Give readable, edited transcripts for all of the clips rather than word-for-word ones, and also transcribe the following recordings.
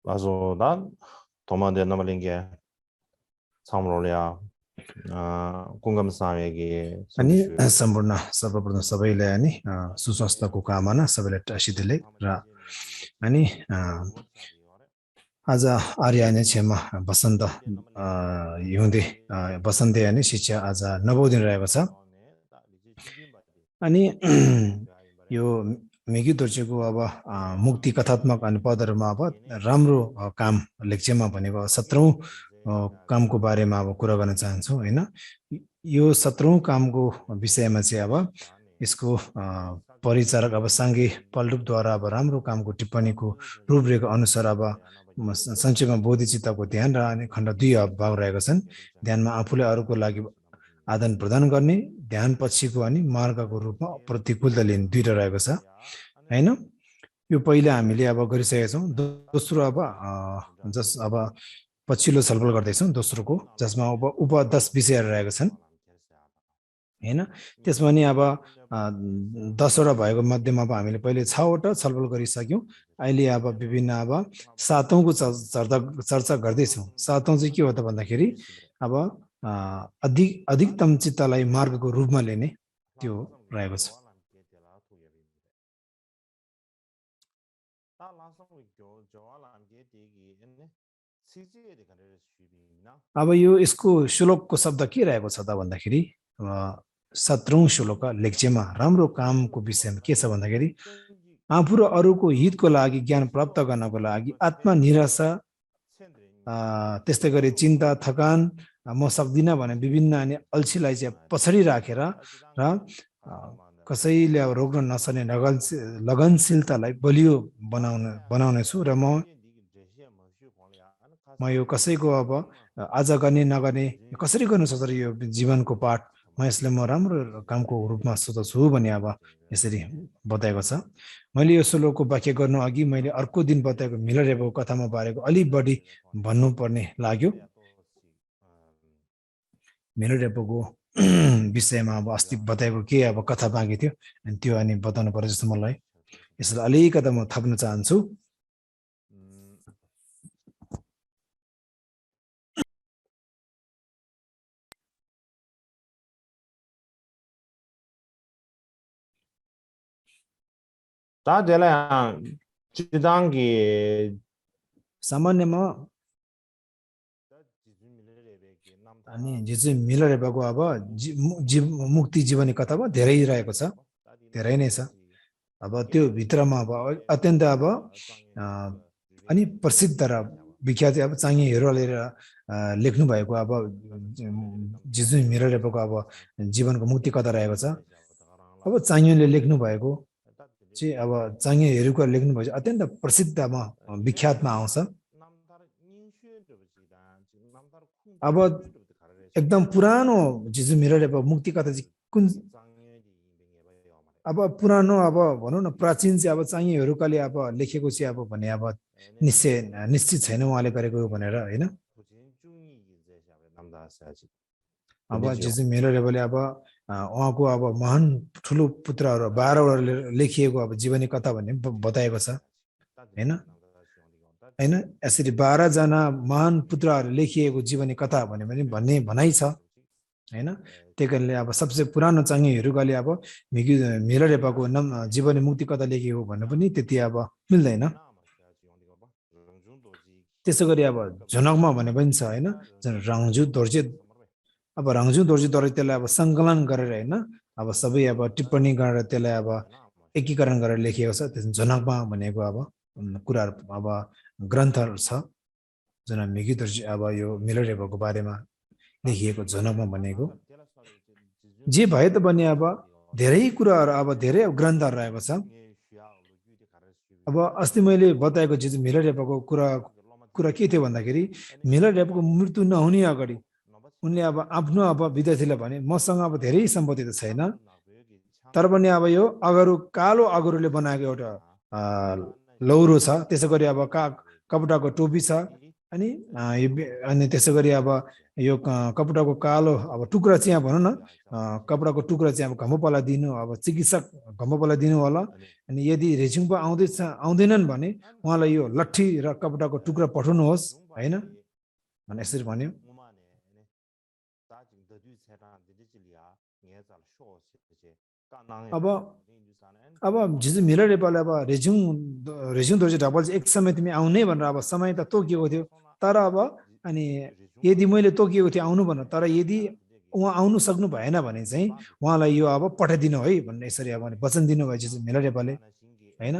Also dann, Thomas der Namalinge, Samrolia, Kungamsamegi, अनि Sundishu. सम्पूर्ण सर्वप्रथम सबैलाई अनि सुस्वास्थ्यको कामना सबैलाई टासिदिले र अनि आज आर्याने छेमा बसन्त हिउँदे बसन्ते अनि शिक्षा आज 9औं दिन रहेको छ अनि यो मेगी दोर्जेको अब मुक्ति कथात्मक अनि पदहरुमा अब राम्रो काम लेख्चेमा भनेको 17औं कामको बारेमा अब कुरा गर्न चाहन्छु हैन यो 17औं कामको विषयमा चाहिँ अब यसको परिचारक अब सांगे पल्डुपद्वारा अब राम्रो कामको टिप्पणीको रूपरेखा अनुसार अब संक्षेपमा बोधिचित्तको ध्यान र अनि खण्ड 2 भाग रहेका छन् ध्यानमा आफूले अरूको लागि आदान प्रदान गर्ने ध्यान पछिको अनि मार्गको रूपमा प्रतिकूलता लिने दुईटा रहेको छ हैन यो पहिला हामीले अब गरिसकेका छौं दोस्रो अब अब पछिल्लो छलफल गर्दै छौं दोस्रोको जसमा उप 10 विषयहरू रहेका छन् हैन त्यसमा नि अब 10 वटा भएको मध्येमा अब हामीले पहिले 6 वटा छलफल गरिसक्यौं अहिले अब विभिन्न अब 7औं को चर्चा गर्दै छौं 7औं चाहिँ के हो त भन्दाखेरि अब अधिकतम चित्तलाई मार्गको रूपमा लिने त्यो रहेको छ अब यो यसको श्लोकको शब्द के रहेको छ त भन्दाखेरि 17औं श्लोक लेख्चेमा राम्रो कामको विषयमा के छ भन्दाखेरि आफू र अरूको हितको लागि ज्ञान प्राप्त गर्नको लागि आत्मनिराशा त्यस्तै गरी चिन्ता थकान म सक्दिन भने विभिन्न अनि अल्छीलाई चाहिँ पछाडी राखेर र कसैले अब रोक्न नसक्ने लगनशीलतालाई बलियो बनाउने छु र म यो कसैको अब आज गर्ने नगर्ने कसरी गर्न सक्छ यो जीवनको पाठ म यसले म राम्रो कामको रूपमा सोच्छु भने अब यसरी बताएको छ मैले यो श्लोकको व्याख्या गर्नु अघि मैले अर्को दिन बताएको मिलरेबको कथामा बारेको अलि बढी भन्नुपर्ने लाग्यो मिलरेबको विषयमा अब अस्ति बताएको के अब कथा बाँकी थियो अनि त्यो अनि बताउनु पर्यो जस्तो मलाई यसलाई अलिकति म थप्न चाहन्छु सामान्यमा अनि जिजु मिलरेबको अब मुक्ति जीवनी कथामा धेरै रहेको छ धेरै नै छ अब त्यो भित्रमा अब अत्यन्त अब अनि प्रसिद्ध र विख्यात अब चाङ्गेहरूले लेख्नु भएको अब जिजु मिलरेबको अब जीवनको मुक्ति कथा रहेको छ अब चाङ्गेले लेख्नु भएको चाहिँ अब चाङ्गेहरूको लेख्नु भएको अत्यन्त प्रसिद्धमा विख्यातमा आउँछ अब एकदम पुरानो जिजु मिलरेब मुक्ति कथा चाहिँ कुन अब पुरानो अब भनौँ न प्राचीन चाहिँ अब चाङ्गेहरूकाले अब लेखेको चाहिँ अब भने अब निश्चित छैन उहाँले गरेको भनेर हैन अब जिजु मिलरेबले अब उहाँको अब महान ठुलो पुत्रहरू 12 वटा लेखिएको अब जीवनी कथा भन्ने बताएको छ हैन हैन यसरी 12 जना महान पुत्रहरू लेखिएको जीवनी कथा भन्ने भनाइ छ हैन त्यसैले अब सबसे पुरानो चाङ्गेहरूकाले अब मिलरेबको जीवनी मुक्ति कथा लेखेको भन्नु पनि त्यति अब मिल्दैन त्यसै गरी अब झनकमा भने पनि छ हैन रङजु दोर्जे अब रङजु दोर्जेद्वारा त्यसलाई अब सङ्कलन गरेर हैन अब सबै अब टिप्पणी गरेर त्यसलाई अब एकीकरण गरेर लेखिएको छ त्यस झनकमा भनेको अब कुराहरु अब ग्रन्थहरु छ जुन मेगी दोर्जे अब यो मिलरेबको बारेमा लेखिएको झनकमा भनेको जे भए त पनि अब धेरै कुराहरु अब धेरै ग्रन्थहरु रहेको छ अब अस्ति मैले बताएको जे मिलरेबको कुरा के थियो भन्दाखेरि मिलरेबको मृत्यु नहुने अगाडि उनले अब आफ्नो अब विद्यार्थीलाई भने मसँग अब धेरै सम्पत्ति त छैन तर पनि अब यो अगरु कालो अगरुले बनाएको एउटा लौरो छ त्यसैगरी अब कपडाको टोपी छ अनि त्यसैगरी अब यो कपडाको कालो अब टुक्रा चाहिँ यहाँ भनौँ न कपडाको टुक्रा चाहिँ अब घमपलाई दिनु अब चिकित्सक घमपलाई दिनु होला अनि यदि रेजिङ पो आउँदैनन् भने उहाँलाई यो लट्ठी र कपडाको टुक्रा पठाउनुहोस् हैन भने यसरी भन्यो अब जिजु मिलर नेपाल अब रेजिङ दोर्जे ढपाल चाहिँ एक समय तिमी आउने भनेर अब समय त तोकिएको थियो तर अब अनि यदि मैले तोकिएको थिएँ आउनु भनेर तर यदि उहाँ आउनु सक्नु भएन भने चाहिँ उहाँलाई यो अब पठाइदिनु है भन्ने यसरी अब वचन दिनुभयो जिजु मिलर नेपालले हैन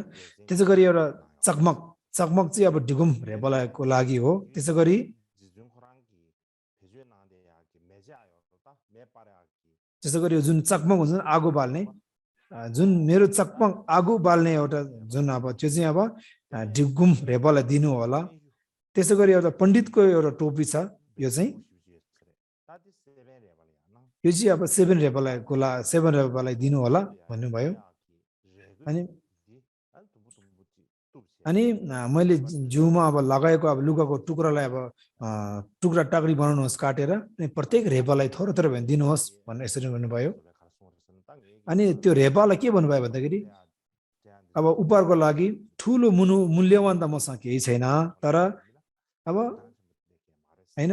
त्यसै गरी एउटा चकमक चाहिँ अब डिगुम रेपालको लागि हो त्यसै गरी जुन चकमक हुन्छ आगो बाल्ने जुन मेरो चकमक आगो बाल्ने एउटा जुन अब त्यो चाहिँ अब डिगुम रेपाललाई दिनु होला त्यसै गरी एउटा पण्डितको एउटा टोपी छ यो चाहिँ अब 7 रेपाललाई दिनु होला भन्नुभयो अनि मैले जिउमा अब लगाएको अब लुगाको टुक्रालाई अब टुक्रा टाक्री बनाउनुहोस् काटेर अनि प्रत्येक रेपालाई थोरै थोरै भने दिनुहोस् भनेर यसरी भन्नुभयो अनि त्यो रेपालाई के भन्नुभयो भन्दाखेरि अब उपहारको लागि ठुलो मूल्यवान त मसँग केही छैन तर अब हैन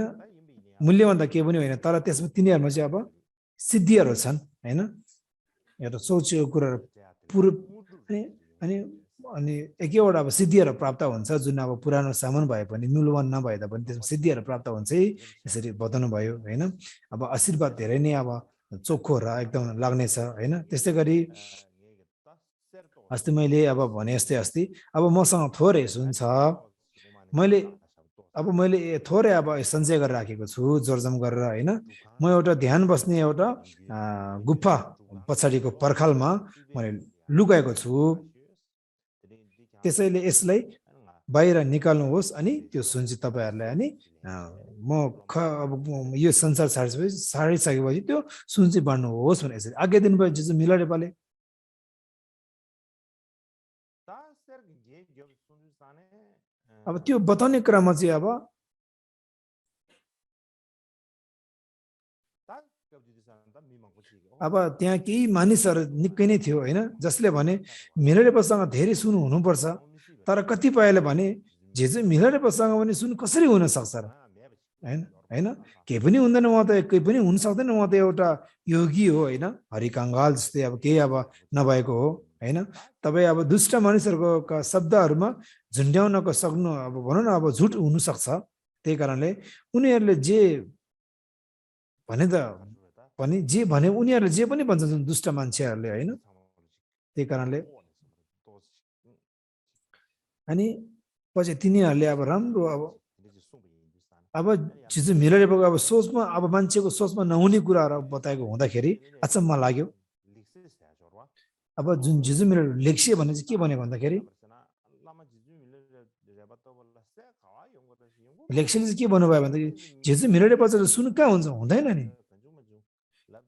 मूल्यवान त केही पनि होइन तर त्यसमा तिनीहरूमा चाहिँ अब सिद्धिहरू छन् हैन एउटा सोचेको कुराहरू पुरो अनि एकैवटा अब सिद्धिहरू प्राप्त हुन्छ जुन अब पुरानो सामान भए पनि मूल्यवान नभए तापनि त्यसमा सिद्धिहरू प्राप्त हुन्छ है यसरी बताउनु भयो हैन अब आशीर्वाद धेरै नै अब चोखो र एकदम लाग्नेछ हैन त्यसै गरी अस्ति मैले अब भने जस्तै अस्ति अब मसँग थोरै सुन छ मैले थोरै अब सञ्चय गरेर राखेको छु जोरजम गरेर हैन म एउटा ध्यान बस्ने एउटा गुफा पछाडिको पर्खालमा मैले लुकाएको छु त्यसैले यसलाई बाहिर निकाल्नुहोस् अनि त्यो सुन चाहिँ तपाईहरुलाई अनि म अब यो संसार छाडिसकेपछि त्यो सुन चाहिँ बाँड्नुहोस् भनेर यसरी आज्ञा दिनुभयो जिजु मिलर नेपालले अब त्यो बताउने क्रममा चाहिँ अब त्यहाँ केही मानिसहरू निकै नै थियो हैन जसले भने मिलर नेपालसँग धेरै सुन हुनुपर्छ तर कतिपयले भने जिजु मिलर नेपालसँग पनि सुन कसरी हुन सक्छ र हैन केही पनि हुँदैन उहाँ त केही पनि हुन सक्दैन उहाँ त एउटा योगी हो हैन हरिकाङ्गाल जस्तै अब केही अब नभएको हो हैन तपाईँ अब दुष्ट मानिसहरूको शब्दहरूमा झुन्ड्याउनको सक्नु अब भनौँ न अब झुट हुन सक्छ त्यही कारणले उनीहरूले जे भने उनीहरूले जे पनि भन्छ जुन दुष्ट मान्छेहरूले हैन त्यही कारणले अनि पछि तिनीहरूले अब राम्रो अब जिजु मिलर नेपालको अब सोचमा अब मान्छेको सोचमा नहुने कुराहरू बताएको हुँदाखेरि अचम्म लाग्यो अब जुन जिजु मिलर लेख्से भने चाहिँ के भन्यो भन्दाखेरि लेख्सेले चाहिँ के भन्नुभयो भन्दाखेरि जिजु मिलर नेपाल चाहिँ सुन कहाँ हुन्छ हुँदैन नि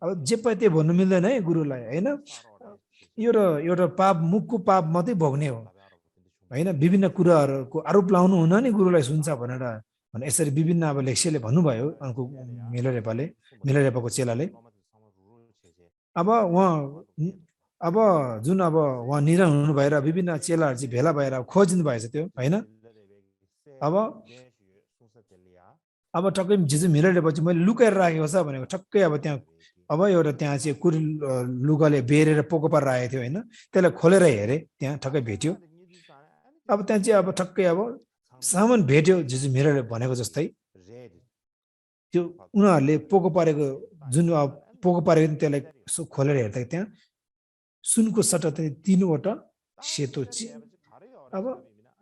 अब जे पाए त्यो भन्नु मिल्दैन है गुरुलाई हैन एउटा पाप मुखको पाप मात्रै भोग्ने हो हैन विभिन्न कुराहरूको आरोप लाउनु हुन नि गुरुलाई सुन्छ भनेर यसरी विभिन्न अब लेख्सेले भन्नुभयो उनको मिलर नेपालको चेलाले अब जुन अब उहाँ निधन हुनु भएर विभिन्न चेलाहरू चाहिँ भेला भएर खोजिनु भएछ त्यो हैन अब टक्कै जिजु मिलर नेपाल चाहिँ मैले लुकाएर राखेको छ भनेको ठक्कै अब त्यहाँ अब एउटा त्यहाँ चाहिँ कुरी लुगाले बेरेर पोको पार राखेको थियो हैन त्यसलाई खोलेर हेरे त्यहाँ ठक्कै भेट्यो अब त्यहाँ चाहिँ अब ठक्कै अब सामान भेट्यो जिजु मिलरले भनेको जस्तै त्यो उनीहरूले पोको पारेको जुन अब पोको पारेको त्यसलाई खोलेर हेर्दा त्यहाँ सुनको सट्टा चाहिँ 3वटा सेतो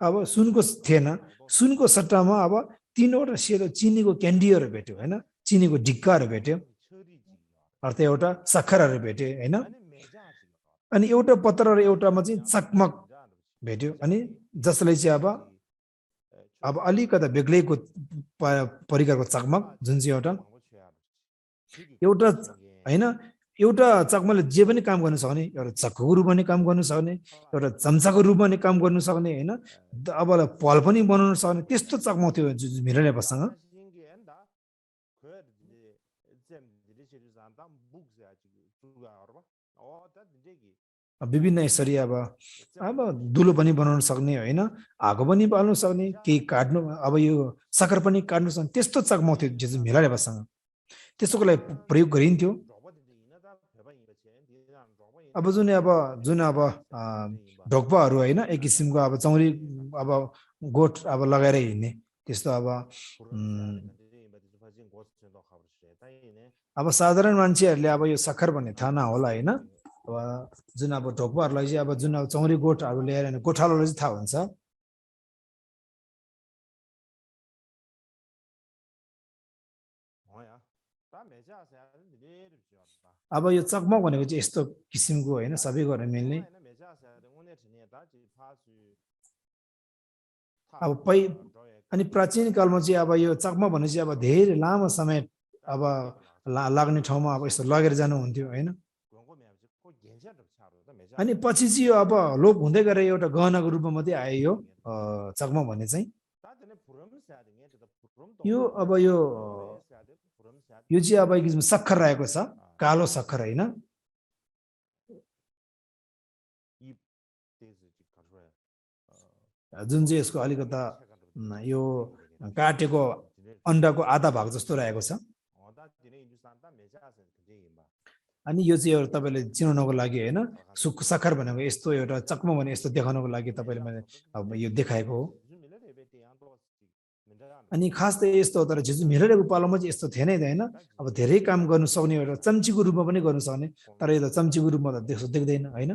अब सुनको थिएन सुनको सट्टामा अब 3वटा सेतो चिनीको क्यान्डीहरू भेट्यो हैन चिनीको ढिक्काहरू भेट्यो अर्थात् एउटा सक्खरहरू भेट्यो हैन अनि एउटा पत्र र एउटामा चाहिँ चकमक भेट्यो अनि जसले चाहिँ अब अलिकता बेग्लैको परिकारको चकमक जुन चाहिँ एउटा हैन एउटा चकमकले जे पनि काम गर्न सक्ने एउटा चक्कुको रूपमा पनि काम गर्न सक्ने एउटा चम्चाको रूपमा पनि काम गर्न सक्ने हैन अब फल पनि बनाउन सक्ने त्यस्तो चकमक थियो मिलर नेपालसँग विभिन्न यसरी अब दुलो पनि बनाउन सक्ने होइन, आगो पनि बाल्नु सक्ने, केही काट्नु, अब यो सक्खर पनि काट्नु सक्ने, त्यस्तो चकमक थियो जिजु मिलारेबासँग। त्यसको लागि प्रयोग गरिन्थ्यो। अब जुन ढोक्पाहरू होइन, एक किसिमको अब चौरी अब गोठ अब लगाएर हिँड्ने त्यस्तो अब साधारण मान्छेहरूले अब यो सक्खर भन्ने थाहा नहोला होइन। अब जुन अब ढोक्पाहरूलाई चाहिँ अब जुन अब चौरी गोठहरू ल्याएर गोठालोलाई चाहिँ थाहा हुन्छ। अब यो चकमक भनेको चाहिँ यस्तो किसिमको होइन, सबै गरेर मिल्ने। अब अनि प्राचीन कालमा चाहिँ अब यो चकमक भने चाहिँ अब धेरै लामो समय अब लाग्ने ठाउँमा अब यस्तो लगेर जानुहुन्थ्यो होइन। अनि पछि चाहिँ यो अब लोप हुँदै गएर एउटा गहनाको रूपमा मात्रै आयो यो चकमक भन्ने चाहिँ। यो अब यो चाहिँ अब एक किसिमको सक्खर रहेको छ, कालो सक्खर होइन। जुन चाहिँ यसको अलिकता यो काटेको अन्डाको आधा भाग जस्तो रहेको छ। अनि यो चाहिँ एउटा तपाईँले चिनाउनको लागि होइन, सक्खर भनेको यस्तो, एउटा चकमक भने यस्तो देखाउनको लागि तपाईँले मैले अब यो देखाएको हो। अनि खास त यस्तो हो, तर जिजु मिलारेको पालोमा चाहिँ यस्तो थिएन होइन। अब धेरै काम गर्नु सक्ने एउटा चम्चीको रूपमा पनि गर्नु सक्ने, तर यो त चम्चीको रूपमा त देख्दैन होइन।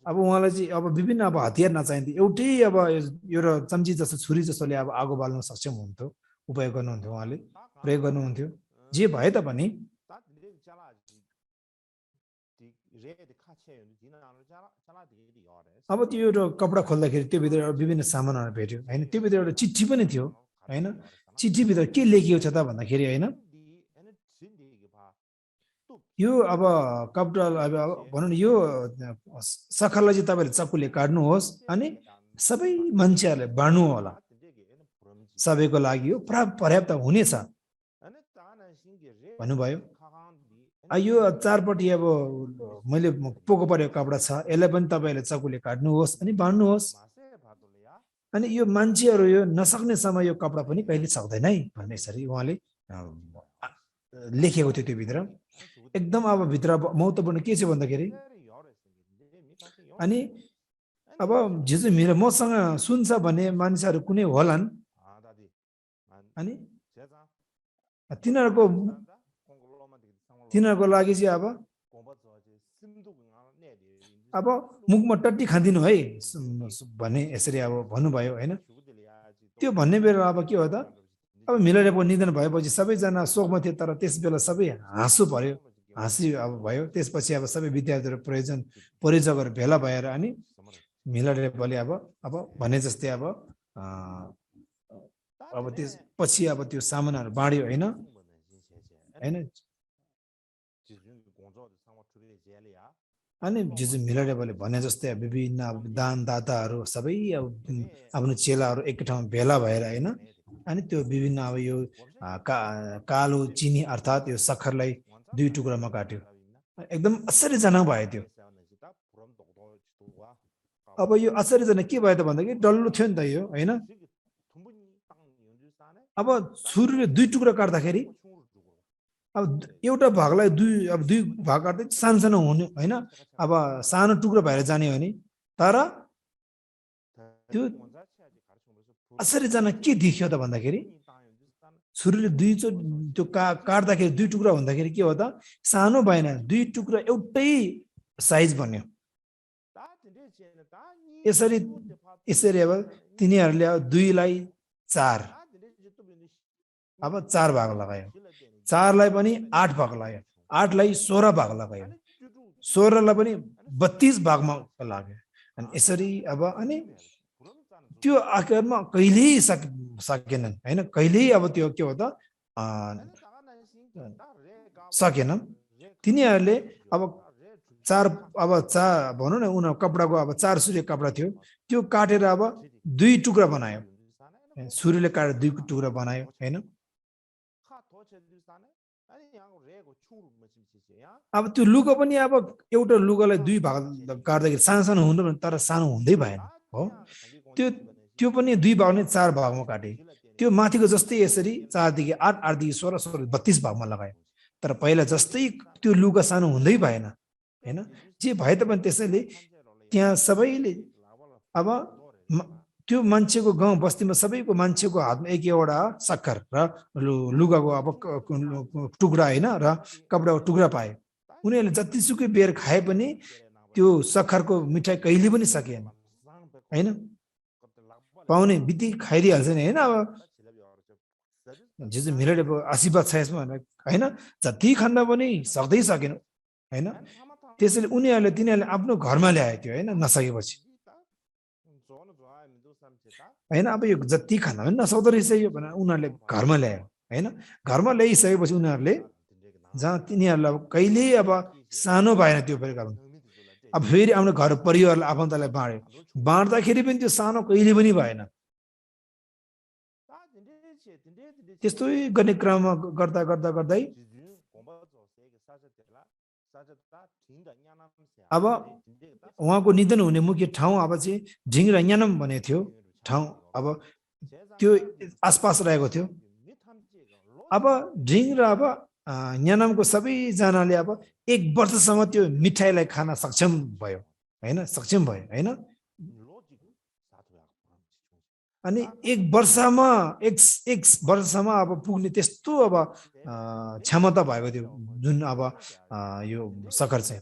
अब उहाँलाई चाहिँ अब विभिन्न अब हतियार नचाहिन्थ्यो, एउटै अब एउटा चम्ची जस्तो छुरी जस्तोले अब आगो बाल्न सक्षम हुन्थ्यो, उपयोग गर्नुहुन्थ्यो, उहाँले प्रयोग गर्नुहुन्थ्यो। जे भए तापनि अब त्यो एउटा कपडा खोल्दाखेरि त्यो भित्र विभिन्न सामानहरू भेट्यो होइन। त्यो भित्र एउटा चिठी पनि थियो होइन। चिठीभित्र के लेखिएको छ त भन्दाखेरि होइन, यो अब कपडा अब भनौँ न, यो सक्खरलाई चाहिँ तपाईँले चक्कुले काट्नुहोस् अनि सबै मान्छेहरूले बाँड्नु होला, सबैको लागि यो पर्याप्त हुनेछ भन्नुभयो। यो चारपट्टि अब मैले पोको परेको कपडा छ, यसलाई पनि तपाईँहरूले चक्कुले काट्नुहोस् अनि बाँड्नुहोस्। अनि यो मान्छेहरू यो नसक्ने समय यो कपडा पनि कहिले सक्दैन है भन्ने यसरी उहाँले लेखेको थियो त्यो भित्र। एकदम अब भित्र महत्त्वपूर्ण के छ भन्दाखेरि, अनि अब जिजु मेरो मसँग सुन्छ भन्ने मान्छेहरू कुनै होलान्, अनि तिनीहरूको लागि चाहिँ अब मुखमा टट्टी खाँदिनु है भन्ने यसरी अब भन्नुभयो होइन। त्यो भन्ने बेला अब के हो त, अब मिलारेको निधन भएपछि सबैजना शोकमा थिए, तर त्यस बेला सबै हाँसो पर्यो, हाँसी अब भयो। त्यसपछि अब सबै विद्यार्थीहरू परिजकहरू भेला भएर अनि मिलारेले अब भने जस्तै अब त्यसपछि अब त्यो सामानहरू बाँड्यो होइन। अनि जिजु मिलारेले भने जस्तै विभिन्न दानदाताहरू सबै अब आफ्नो चेलाहरू एक ठाउँमा भेला भएर होइन। अनि त्यो विभिन्न अब यो कालो चिनी अर्थात् यो सक्खरलाई दुई टुक्रामा काट्यो। एकदम आश्चर्यजनक भयो त्यो। अब यो आश्चर्यजनक के भयो त भन्दाखेरि डल्लो थियो नि त यो होइन। अब छुरीले दुई टुक्रा काट्दाखेरि अब एउटा भागलाई दुई भाग काट्दै सानो सानो हुने होइन। अब सानो टुक्रा भएर जाने हो नि, तर त्यो आश्चर्यजनक के देखियो त भन्दाखेरि छुरीले त्यो काट्दाखेरि दुई टुक्रा हुँदाखेरि के हो त, सानो भएन, दुई टुक्रा एउटै साइज बन्यो। यसरी अब तिनीहरूले दुईलाई चार, अब चार भाग लगायो, चारलाई पनि 8 भाग लाग्यो, 8लाई 16 भाग लगायो, 16लाई पनि 32 भागमा लाग्यो। अनि यसरी अब अनि त्यो आकारमा कहिल्यै सकेनन् होइन, कहिल्यै अब त्यो के हो त सकेन। तिनीहरूले अब चार भनौँ न, उनीहरू कपडाको अब 4 सूर्य कपडा थियो, त्यो काटेर अब दुई टुक्रा बनायो। सूर्यले काटेर दुई टुक्रा बनायो हैन अब त्यो लुगा पनि अब एउटा लुगालाई दुई भाग काट्दाखेरि सानो सानो हुँदो तर सानो हुँदै भएन हो त्यो त्यो पनि दुई भाग नै चार भागमा काटे त्यो माथिको जस्तै यसरी 4 देखि 8 8 देखि 16 16 32 भागमा लगायो तर पहिला जस्तै त्यो लुगा सानो हुँदै भएन हैन जे भए तापनि त्यसैले त्यहाँ सबैले अब त्यो मान्छेको गाउँ बस्तीमा सबैको मान्छेको हातमा एक एउटा सक्खर र लुगाको अब टुक्रा हैन र कपडाको टुक्रा पाए उनीहरूले जतिसुकै बेर खाए पनि त्यो सक्खरको मिठाई कहिले पनि सकेन हैन पाउने बित्तिकै खाइदिइहाल्छ नि हैन अब जे मिलेर आशीर्वाद छ यसमा हैन जति खान्दा पनि सक्दै सकेन हैन त्यसैले तिनीहरूले आफ्नो घरमा ल्याए त्यो हैन नसकेपछि हैन अब यो जति खाना पनि नसक्दो रहेछ यो भनेर उनीहरूले घरमा ल्यायो हैन घरमा ल्याइसकेपछि उनीहरूले जहाँ तिनीहरूलाई अब कहिले अब सानो भएन त्यो परिकार अब फेरि आफ्नो घर परिवारलाई आफन्तलाई बाँड्यो बाँड्दाखेरि पनि त्यो सानो कहिले पनि भएन त्यस्तै गर्ने क्रममा गर्दा गर्दा गर्दै अब उहाँको निधन हुने मुख्य ठाउँ अब चाहिँ झिङ्रा यानम भनेको थियो ठाउँ अब त्यो आसपास रहेको थियो अब झिङ्रा अब यानमको सबैजनाले अब 1 वर्षसम्म त्यो मिठाईलाई खान सक्षम भयो हैन सक्षम भयो हैन अनि 1 वर्षमा एक वर्षसम्म अब पुग्ने त्यस्तो अब क्षमता भएको थियो जुन अब यो सक्खर चाहिँ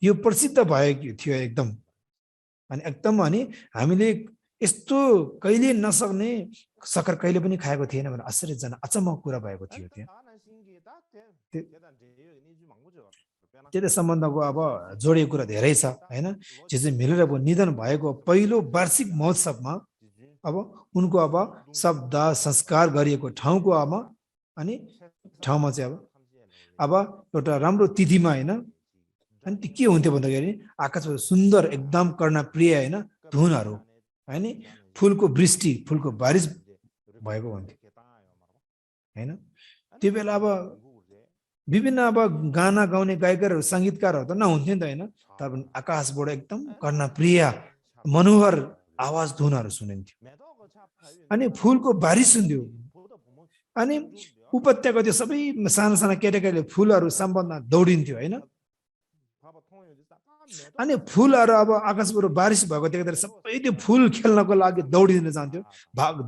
यो प्रसिद्ध भएको थियो एकदम अनि हामीले यस्तो कहिले नसक्ने सक्खर कहिले पनि खाएको थिएन भनेर आश्चर्यजनक अचम्मको कुरा भएको थियो त्यहाँ त्यो सम्बन्धको अब जोडिएको कुरा धेरै छ हैन जे मिलेर अब निधन भएको पहिलो वार्षिक महोत्सवमा अब उनको अब शब्द संस्कार गरिएको ठाउँको अब अनि ठाउँमा चाहिँ अब एउटा राम्रो तिथिमा हैन अनि के हुन्थ्यो भन्दाखेरि आकाशमा सुन्दर एकदम कर्णप्रिय हैन धुनहरू हैन फुलको वृष्टि फुलको बारिश भएको हुन्थ्यो हैन त्यो बेला अब विभिन्न अब गाना गाउने गायकहरू संगीतकारहरू त नहुन्थ्यो नि त हैन तर आकाशबाट एकदम कर्णप्रिय मनोहर आवाज धुनहरू सुनिन्थ्यो अनि फुलको बारिश सुन्थ्यो अनि उपत्यका त्यो सबै साना साना केटाकेटीले फुलहरू सम्बन्धमा दौडिन्थ्यो हैन अनि फुलहरू अब आकाशबाट बारिश भएको देख्दा सबै त्यो फुल खेल्नको लागि दौडिन जान्थ्यो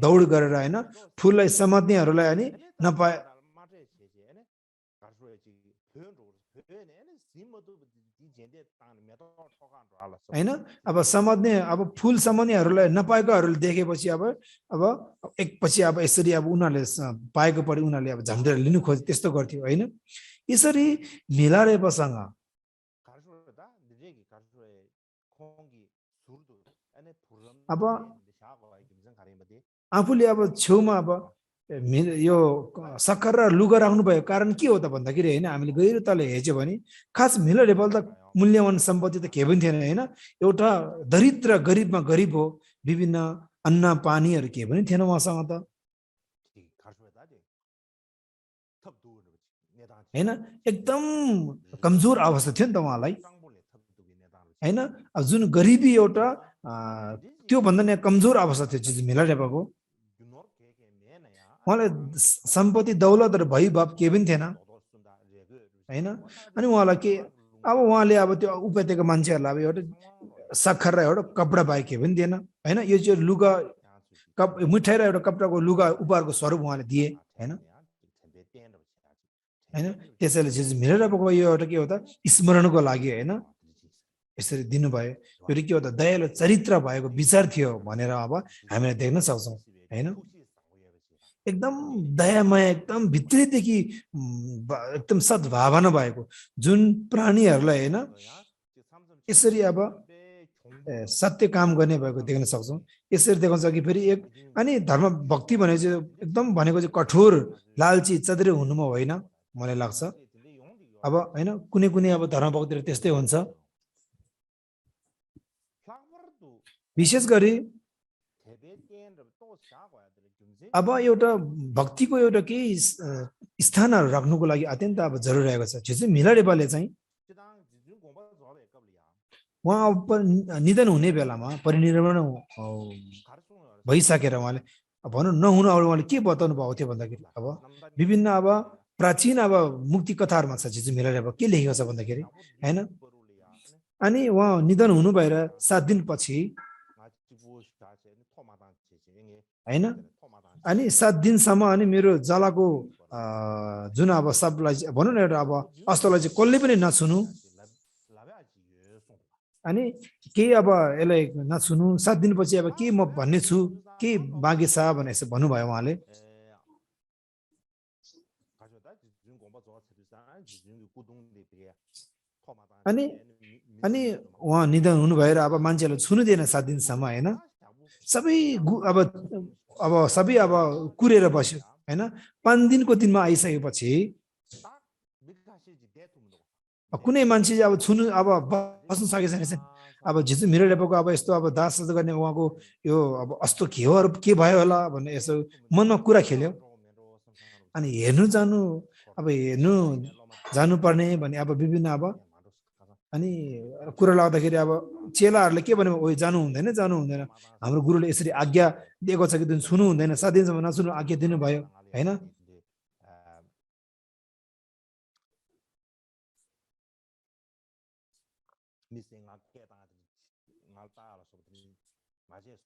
दौड गरेर हैन फुललाई समात्नेहरूलाई अनि नपाए हैन अब समात्ने अब फुल समात्नेहरूलाई नपाएकोहरूले देखेपछि अब एकपछि अब यसरी अब उनीहरूले पाएको परि उनीहरूले अब झम्टेर लिनु खोजे त्यस्तो गर्थ्यो हैन यसरी मिलारेपसँग अब आफूले अब छेउमा अब यो सक्खर र लुगा राख्नु भएको कारण के हो त भन्दाखेरि हैन हामीले गहिरो तले हेर्छौँ भने खास मिलर नेपाल त मूल्यवान सम्पत्ति त के पनि थिएन हैन एउटा दरिद्र गरिबमा गरिब हो विभिन्न अन्न पानीहरू के पनि थिएन उहाँसँग त हैन एकदम कमजोर अवस्था थियो नि त उहाँलाई हैन अब जुन गरिबी एउटा त्यो भन्दा नि कमजोर अवस्था थियो जुन मिलर नेपालको उहाँलाई सम्पत्ति दौलतहरू भइभाव के पनि थिएन हैन अनि उहाँलाई के अब उहाँले अब त्यो उपत्यका मान्छेहरूलाई अब एउटा सक्खर र एउटा कपडा बाहेक के पनि दिएन हैन यो चाहिँ लुगा मिठाई र एउटा कपडाको लुगा उपहारको स्वरूप उहाँले दिए हैन हैन त्यसैले चाहिँ मिलेर अब यो एउटा के हो त स्मरणको लागि हैन यसरी दिनुभयो यो के हो त दयालु चरित्र भएको विचार थियो भनेर अब हामीले देख्न सक्छौँ हैन एकदम दयामय एकदम भित्रैदेखि एकदम सद्भावना भएको जुन प्राणीहरूलाई हैन यसरी अब सत्य काम गर्ने भएको देख्न सक्छौँ यसरी देखाउँछ कि फेरि एक अनि धर्म भक्ति भनेको चाहिँ एकदम भनेको चाहिँ कठोर लालची चद्रे हुनुमा होइन मलाई लाग्छ अब हैन कुनै कुनै अब धर्म भक्तिहरू त्यस्तै हुन्छ विशेष गरी अब एउटा भक्तिको एउटा केही स्थानहरू राख्नुको लागि अत्यन्त अब जरुरी रहेको छ झिजु मिलरेबाले चाहिँ उहाँ अब निधन हुने बेलामा परिनिर्वाण भइसकेर उहाँले भनौँ नहुन अगाडि उहाँले के बताउनु भएको थियो भन्दाखेरि अब विभिन्न अब प्राचीन अब मुक्ति कथाहरूमा छ झिजु मिलरेबा के लेखेको छ भन्दाखेरि हैन अनि उहाँ निधन हुनु भएर 7 दिनपछि हैन अनि 7 दिनसम्म अनि मेरो जलाको जुन अब सबलाई भनौँ न एउटा अब अस्तलाई चाहिँ कसले पनि नछुनु अनि केही अब यसलाई नछुनु 7 दिनपछि अब के म भन्ने छु के बाँकी छ भनेर यसो भन्नुभयो उहाँले अनि अनि उहाँ निधन हुनु भएर अब मान्छेहरूले छुनु दिएन 7 दिनसम्म हैन सबै अब सबै अब कुरेर बस्यो हैन 5 दिनको दिनमा आइसकेपछि कुनै मान्छे अब छुनु अब बस्न सकेको छैन अब झिजु मिलरेबाको अब यस्तो अब दास गर्ने उहाँको यो अब अस्तो के हो के भयो होला भन्ने यसो मनमा कुरा खेल्यो अनि हेर्नु जानु पर्ने भन्ने अब विभिन्न अब अनि कुरा लाग्दाखेरि अब चेलाहरूले के भन्यो ओइ जानु हुँदैन हाम्रो गुरुले यसरी आज्ञा दिएको छ कि दिन छुनु हुँदैन 7 दिनसम्म नछुनु आज्ञा दिनुभयो हैन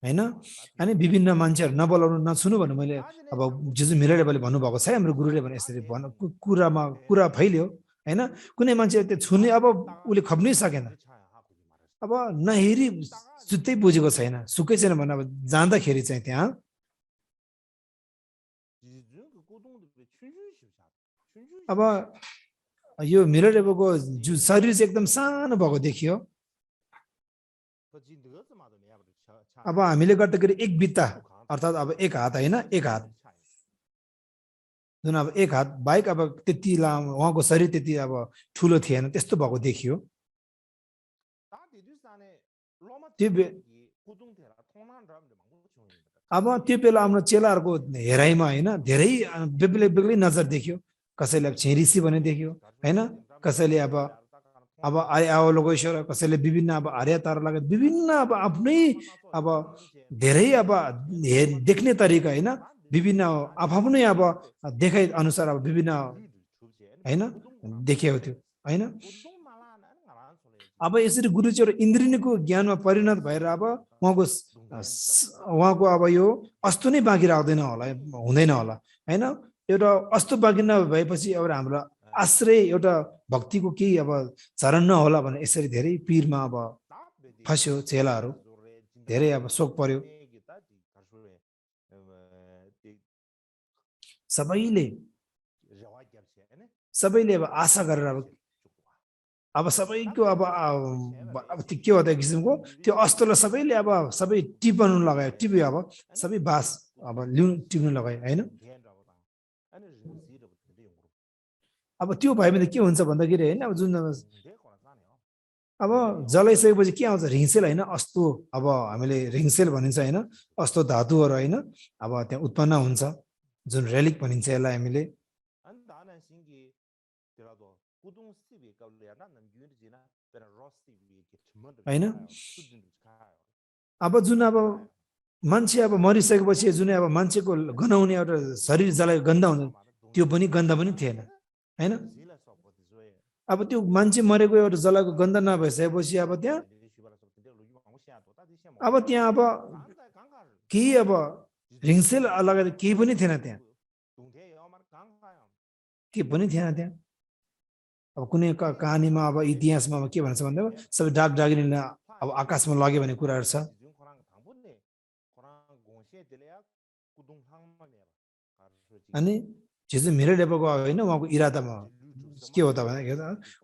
हैन अनि विभिन्न मान्छेहरू नबोलाउनु नछुनु भन्नु मैले अब झिजु मिलरेबाले भन्नुभएको छ हाम्रो गुरुले भने यसरी कुरा फैल्यो हैन कुनै मान्छे त्यो छुने अब उले खप्नै सकेन अब नहेरी सुत्तै बुझेको छैन सुकै छैन भने अब जाँदाखेरि चाहिँ त्यहाँ अब यो मिलरेबाको शरीर चाहिँ एकदम सानो भएको देखियो अब हामीले गर्दाखेरि एक बित्ता अर्थात् अब एक हात हैन एक हात जुन अब एक हात बाइक अब त्यति लामो उहाँको शरीर त्यति अब ठुलो थिएन त्यस्तो भएको देखियो अब त्यो बेला हाम्रो चेलाहरूको हेराइमा हैन धेरै बेग्लै नजर देखियो कसैले अब छेरिसी भने देखियो हैन कसैले अब आयो लोकेश्वर कसैले विभिन्न अब आर्य तारा लगायत विभिन्न अब आफ्नै अब धेरै अब देख्ने तरिका हैन विभिन्न आफ्नै अब देखाइ अनुसार अब विभिन्न हैन देखिएको थियो हैन अब यसरी गुरुचर इन्द्रिणीको ज्ञानमा परिणत भएर अब उहाँको अब यो अस्तो नै बाँकी राख्दैन होला हुँदैन होला हैन एउटा अस्तो बाँकी नभएपछि अब हाम्रो आश्रय एउटा भक्तिको केही अब चरण नहोला भने यसरी धेरै पीरमा अब फस्यो चेलाहरू धेरै अब शोक पर्यो सबैले अब आशा गरेर अब सबैको अब के हो त किसिमको त्यो अस्तलाई सबैले अब सबै टिप्नु लगायो टिप्यो अब सबै बास अब टिप्नु लगायो हैन अब त्यो भयो भने के हुन्छ भन्दाखेरि हैन अब जुन अब जलाइसकेपछि के आउँछ रिङसेल हैन अस्तो अब हामीले रिङसेल भनिन्छ हैन अस्तो धातुहरू हैन अब त्यहाँ उत्पन्न हुन्छ जुन रेलिक भनिन्छ यसलाई हामीले हैन अब जुन अब मान्छे अब मरिसकेपछि जुन अब मान्छेको गनाउने एउटा शरीर जलाइ गन्दा हुन्छ त्यो पनि गन्दा पनि थिएन हैन अब त्यो मान्छे मरेको एउटा जलाको गन्ध नभइसकेपछि अब त्यहाँ अब केही अब रिङसेल लगाएर केही पनि थिएन त्यहाँ के पनि थिएन त्यहाँ अब कुनै कहानीमा अब इतिहासमा के भन्छ भन्दा सबै डागिनीले अब आकाशमा लग्यो भन्ने कुराहरू छ अनि झिजु मिलरेबाको हैन उहाँको इरादामा के हो त भने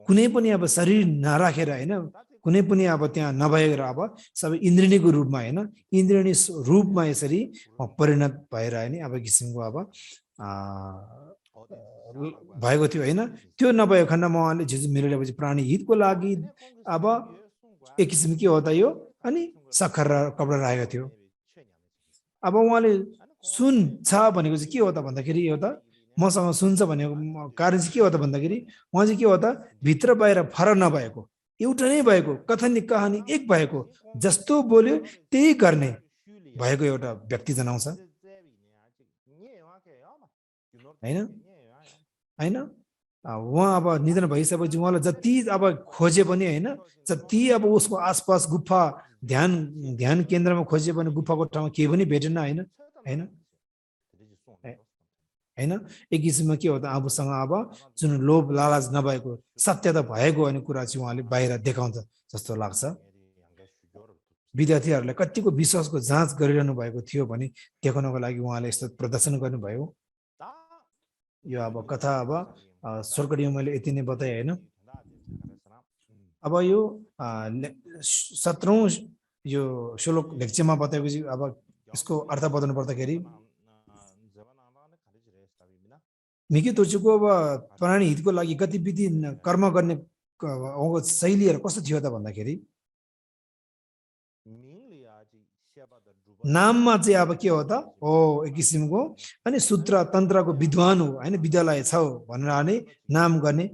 कुनै पनि अब शरीर नराखेर हैन कुनै पनि अब त्यहाँ नभएर अब सबै इन्द्रिणीको रूपमा हैन इन्द्रिणी रूपमा यसरी परिणत भएर हैन अब किसिमको अब भएको थियो हैन त्यो नभएको खण्डमा उहाँले झिजु मिलरेबाको प्राणी हितको लागि अब एक किसिम के हो त यो अनि सखर र कपडा राखेको थियो अब उहाँले सुन छ भनेको चाहिँ के हो त भन्दाखेरि एउटा मसँग सुन्छ भनेको कारण चाहिँ के हो त भन्दाखेरि उहाँ चाहिँ के हो त भित्र बाहिर फरक नभएको एउटा नै भएको कथन कहानी एक भएको जस्तो बोल्यो त्यही गर्ने भएको एउटा व्यक्ति जनाउँछ हैन हैन उहाँ अब निधन भइसकेपछि उहाँलाई जति अब खोजे पनि हैन जति अब उसको आसपास गुफा ध्यान केन्द्रमा खोजे पनि गुफाको ठाउँमा केही पनि भेटेन हैन हैन हैन एक किसिममा के हो त आफूसँग अब जुन लोभ लालच नभएको सत्यता भएको भन्ने कुरा चाहिँ उहाँले बाहिर देखाउँछ जस्तो लाग्छ विद्यार्थीहरूलाई कतिको विश्वासको जाँच गरिरहनु भएको थियो भने देखाउनको लागि उहाँले यस्तो प्रदर्शन गर्नुभयो यो अब कथा अब स्वर्गडीमा मैले यति नै बताएँ हैन अब यो 17औं यो श्लोक लेक्चरमा बताएपछि अब यसको अर्थ बताउनु पर्दाखेरि मिकी तोर्चुको अब प्राणी हितको लागि गतिविधि कर्म गर्ने शैलीहरू कस्तो थियो त भन्दाखेरि नाममा चाहिँ अब के हो त हो एक किसिमको अनि सूत्र तन्त्रको विद्वान हो हैन विद्यालय छ भनेर नाम गर्ने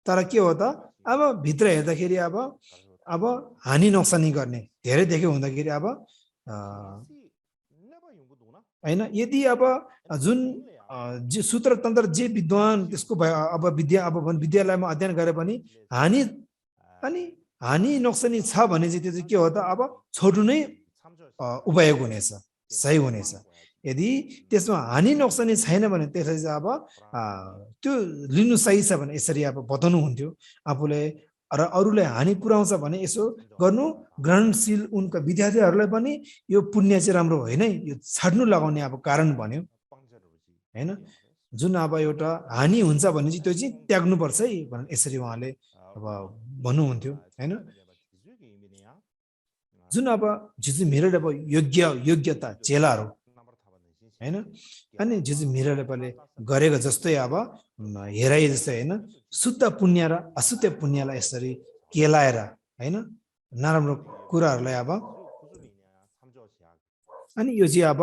तर के हो त अब भित्र हेर्दाखेरि अब हानि नोक्सानी गर्ने धेरै देख्यो हुँदाखेरि अब हैन यदि अब जुन जे सूत्र तन्त्र जे विद्वान त्यसको अब विद्यालयमा अध्ययन गरे पनि हानि नोक्सानी छ भने चाहिँ त्यो चाहिँ के हो त अब छोड्नु नै उपयोग हुनेछ सही हुनेछ यदि त्यसमा हानि नोक्सानी छैन भने त्यसै चाहिँ अब त्यो लिनु सही छ भने यसरी अब बताउनु हुन्थ्यो आफूले र अरूलाई हानि पुर्याउँछ भने यसो गर्नु ग्रहणशील उनका विद्यार्थीहरूलाई पनि यो पुण्य चाहिँ राम्रो होइन यो छाड्नु लगाउने अब कारण भन्यो हैन जुन अब एउटा हानि हुन्छ भने चाहिँ त्यो चाहिँ त्याग्नु पर्छ है भनेर यसरी उहाँले अब भन्नुहुन्थ्यो हैन जुन अब जिजु मेरोले अब योग्यता चेलाहरू हैन अनि जिजु मेरोले गरेको जस्तै अब हेराइ जस्तै हैन शुद्ध पुण्य र अशुद्ध पुण्यलाई यसरी केलाएर हैन नराम्रो कुराहरूलाई अब अनि यो चाहिँ अब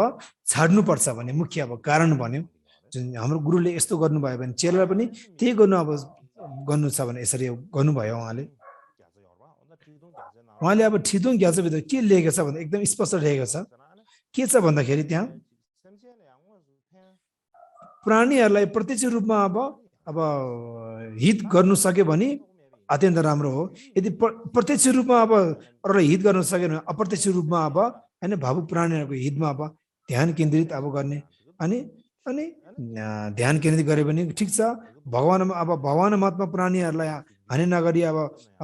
छाड्नु पर्छ भन्ने मुख्य अब कारण भन्यो जुन हाम्रो गुरुले यस्तो गर्नुभयो भने चेलालाई पनि त्यही गर्नु छ भने यसरी गर्नुभयो उहाँले अब ठिदुङ ग्याजभित्र के लेखेको छ भन्दा एकदम स्पष्ट लेखेको छ के छ भन्दाखेरि त्यहाँ प्राणीहरूलाई प्रत्यक्ष रूपमा अब हित गर्नु सक्यो भने अत्यन्त राम्रो हो यदि प्रत्यक्ष रूपमा अब अरूलाई हित गर्न सक्यो भने अप्रत्यक्ष रूपमा अब हैन भावुक प्राणीहरूको हितमा अब ध्यान केन्द्रित अब गर्ने अनि ध्यान केन्द्रित गरे पनि ठिक छ भगवान महात्मा प्राणीहरूलाई हानि नगरी अब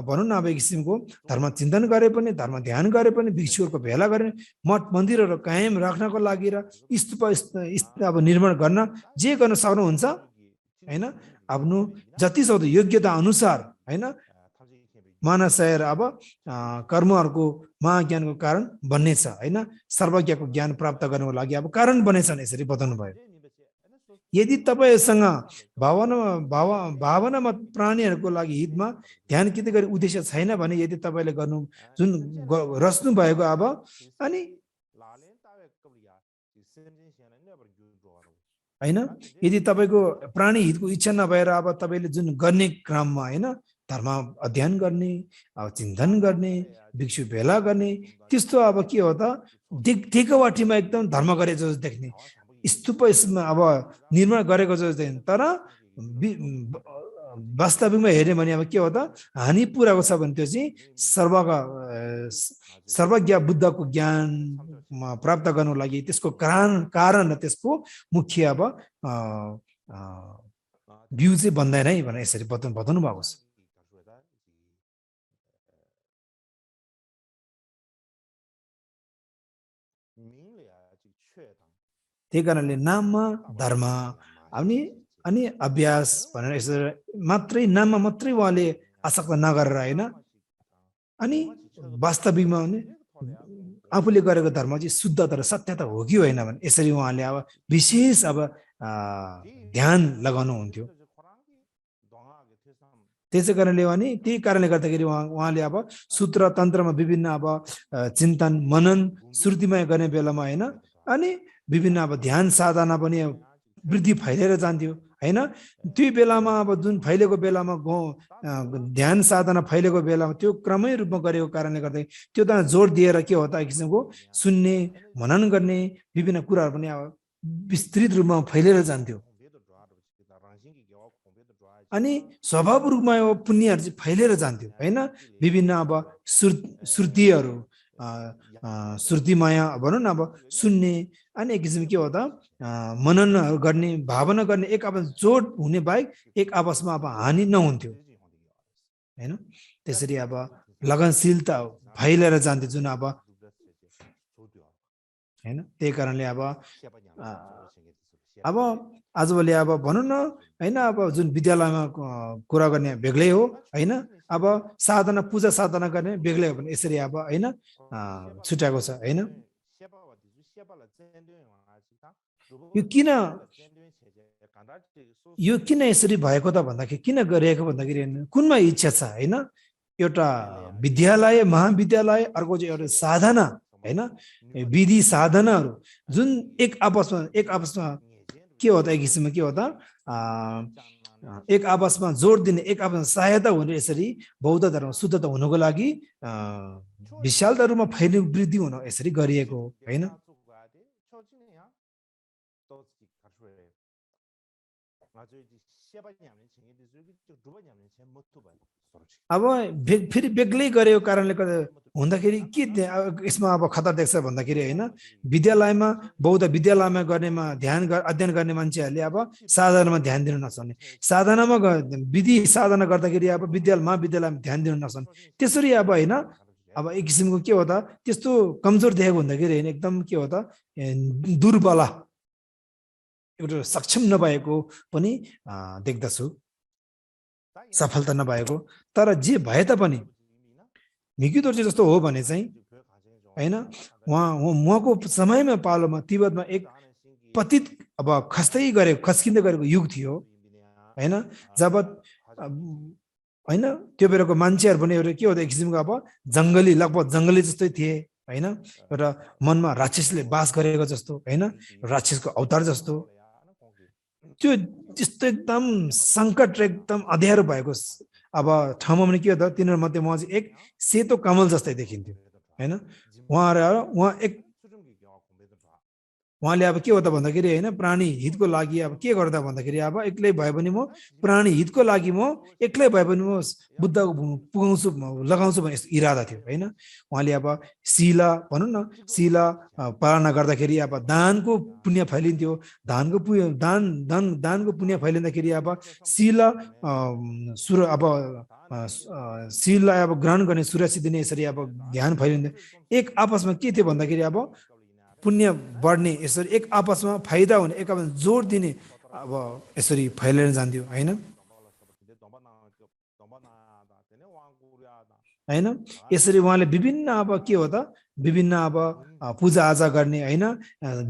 भनौँ न अब एक किसिमको धर्म चिन्तन गरे पनि धर्म ध्यान गरे पनि भिक्षुहरूको भेला गरे मठ मन्दिरहरू कायम राख्नको लागि र स्तूप अब निर्माण गर्न जे गर्न सक्नुहुन्छ हैन आफ्नो जति सक्दो योग्यता अनुसार हैन मानसय र अब कर्महरूको महाज्ञानको कारण बन्नेछ हैन सर्वज्ञको ज्ञान प्राप्त गर्नको लागि अब कारण बनेछन् यसरी बताउनु भयो यदि तपाईसँग भावनामा प्राणीहरूको लागि हितमा ध्यान केन्द्रित गरी उद्देश्य छैन भने यदि तपाईँले गर्नु जुन रच्नु भएको अब अनि हैन यदि तपाईँको प्राणी हितको इच्छा नभएर अब तपाईँले जुन गर्ने क्रममा हैन धर्म अध्ययन गर्ने अब चिन्तन गर्ने भिक्षु भेला गर्ने त्यस्तो अब के हो त देखावटीमा एकदम धर्म गरे जस्तो देख्ने स्तूप अब निर्माण गरेको जस्तो देख्ने तर वास्तविकमा हेर्ने भने अब के हो त हानि पुऱ्याएको छ भने त्यो चाहिँ सर्वज्ञ बुद्धको ज्ञान प्राप्त गर्नको लागि त्यसको कारण र त्यसको मुख्य अब बिउ चाहिँ बन्दैन है भनेर यसरी बताउनु भएको छ त्यही कारणले नाममा धर्म अनि अभ्यास भनेर यसरी मात्रै नाममा मात्रै उहाँले आसक्त नगरेर होइन अनि वास्तविकमा भने आफूले गरेको धर्म चाहिँ शुद्धता र सत्यता हो कि होइन भने यसरी उहाँले अब विशेष अब ध्यान लगाउनु हुन्थ्यो त्यसै कारणले भने त्यही कारणले गर्दाखेरि उहाँले अब सूत्र तन्त्रमा विभिन्न अब चिन्तन मनन श्रुतिमय गर्ने बेलामा होइन अनि विभिन्न अब ध्यान साधना पनि वृद्धि फैलिएर जान्थ्यो हैन त्यो बेलामा अब जुन फैलेको बेलामा ध्यान साधना फैलेको बेलामा त्यो क्रमै रूपमा गरेको कारणले गर्दा त्यो त जोड दिएर के हो त एक किसिमको सुन्ने मनन गर्ने विभिन्न कुराहरू पनि अब विस्तृत रूपमा फैलिएर जान्थ्यो अनि स्वभाव रूपमा यो पुण्यहरू चाहिँ फैलिएर जान्थ्यो हैन विभिन्न अब श्रुतिहरू श्रुतिमाया भनौँ न अब सुन्ने अनि एक किसिम के हो त मनन गर्ने भावना गर्ने एक आपस जोड हुने बाहेक एक आपसमा अब हानि नहुन्थ्यो हैन त्यसरी अब लगनशीलता फैलिएर जान्थ्यो जुन अब हैन त्यही कारणले अब आजभोलि अब भनौँ न हैन अब जुन विद्यालयमा कुरा गर्ने बेग्लै हो हैन अब साधना पूजा साधना गर्ने बेग्लै हो भने यसरी अब हैन छुट्याएको छ हैन यो किन यसरी भएको त भन्दाखेरि किन गरिएको भन्दाखेरि कुनमा इच्छा छ हैन एउटा विद्यालय महाविद्यालय अर्को चाहिँ एउटा साधना हैन विधि साधनाहरू जुन एक आपसमा के हो त एक किसिममा के हो त एक आपसमा जोड दिने एक आपसमा सहायता हुने यसरी बौद्ध धर्म शुद्धता हुनको लागि विशालता रूपमा फैलिनु वृद्धि हुन यसरी गरिएको हो हैन अब फेरि बेग्लै गरेको कारणले गर्दा हुँदाखेरि के यसमा अब खतरा देख्छ भन्दाखेरि हैन विद्यालयमा बौद्ध विद्यालयमा गर्नेमा अध्ययन गर्ने मान्छेहरूले अब साधनामा ध्यान दिन नसक्ने साधनामा विधि साधना गर्दाखेरि अब महाविद्यालयमा ध्यान दिन नसक्ने त्यसरी अब हैन अब एक किसिमको के हो त त्यस्तो कमजोर देखेको भन्दाखेरि हैन एकदम के हो त दुर्बल एउटा सक्षम नभएको पनि देख्दछु सफलता नभएको तर जे भए तापनि मिकी दोर्जे जस्तो हो भने चाहिँ हैन उहाँको समयमा पालोमा तिब्बतमा एक पतित अब खस्किँदै गरेको युग थियो हैन जब हैन त्यो बेलाको मान्छेहरू पनि एउटा के हो त एक किसिमको अब लगभग जङ्गली जस्तै थिए हैन एउटा मनमा राक्षसले बास गरेको जस्तो हैन राक्षसको अवतार जस्तो त्यो त्यस्तो एकदम सङ्कट एकदम अँध्यारो भएको अब ठाउँमा पनि के हो त तिनीहरू मध्ये म चाहिँ एक सेतो कमल जस्तै देखिन्थ्यो हैन उहाँले अब के हो त भन्दाखेरि हैन प्राणी हितको लागि अब के गर्दा भन्दाखेरि अब एक्लै भए पनि म प्राणी हितको लागि म एक्लै भए पनि म बुद्ध पुगाउँछु लगाउँछु भन्ने इरादा थियो हैन उहाँले अब शिला भनौँ न शिला पालना गर्दाखेरि अब दानको पुण्य फैलिन्थ्यो दानको पुण्य फैलिँदाखेरि अब शिला शिललाई अब ग्रहण गर्ने सुरक्षित दिने यसरी अब ज्ञान फैलिन्थ्यो एक आपसमा के थियो भन्दाखेरि अब पुण्य बढ्ने यसरी एक आपसमा फाइदा हुने एक आपसमा जोड दिने अब यसरी फैलिएर जान्थ्यो हैन यसरी उहाँले विभिन्न अब के हो त विभिन्न अब पूजा आजा गर्ने हैन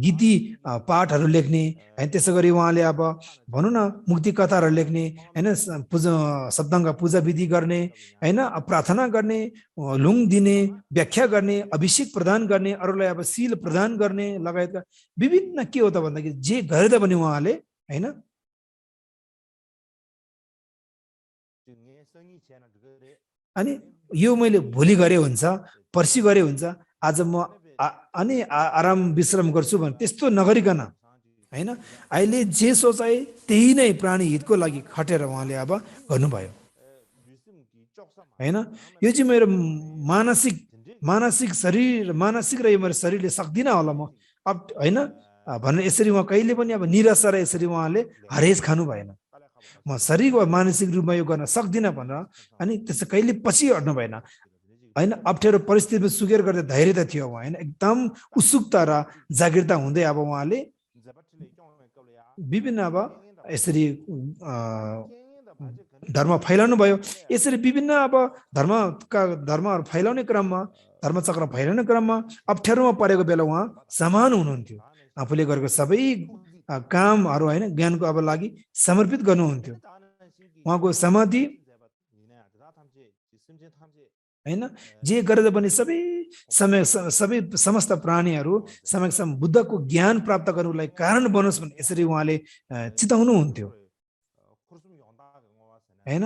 गीति पाठहरू लेख्ने हैन त्यसै गरी उहाँले अब भनौँ न मुक्ति कथाहरू लेख्ने हैन सप्ताङ्ग पूजा विधि गर्ने हैन प्रार्थना गर्ने लुङ दिने व्याख्या गर्ने अभिषेक प्रदान गर्ने अरूलाई अब शील प्रदान गर्ने लगायतका विभिन्न के हो त भन्दाखेरि जे गरे तापनि उहाँले हैन अनि यो मैले भोलि गरे हुन्छ पर्सि गरे हुन्छ आज म अनि आराम विश्राम गर्छु भने त्यस्तो नगरिकन हैन अहिले जे सोचाए त्यही नै प्राणी हितको लागि खटेर उहाँले अब गर्नुभयो हैन यो चाहिँ मेरो मानसिक र यो मेरो शरीरले सक्दिन होला म अब हैन भनेर यसरी उहाँ कहिले पनि अब निराशा र यसरी उहाँले हरेस खानु भएन म शरीर वा मानसिक रूपमा यो गर्न सक्दिनँ भनेर अनि त्यसै कहिले पछि हट्नु भएन हैन अप्ठ्यारो परिस्थितिमा सुकेर गर्दा धैर्यता थियो उहाँ हैन एकदम उत्सुकता र जागृता हुँदै अब उहाँले विभिन्न अब यसरी धर्म फैलाउनु भयो यसरी विभिन्न अब धर्महरू फैलाउने क्रममा धर्मचक्र फैलाउने क्रममा अप्ठ्यारोमा परेको बेला उहाँ समान हुनुहुन्थ्यो आफूले गरेको सबै कामहरू हैन ज्ञानको अब लागि समर्पित गर्नुहुन्थ्यो उहाँको समाधि हैन जे गरेर पनि सबै समस्त प्राणीहरू समक्षम बुद्धको ज्ञान प्राप्त गर्नुलाई कारण बनोस् भने यसरी उहाँले चिताउनु हुन्थ्यो हैन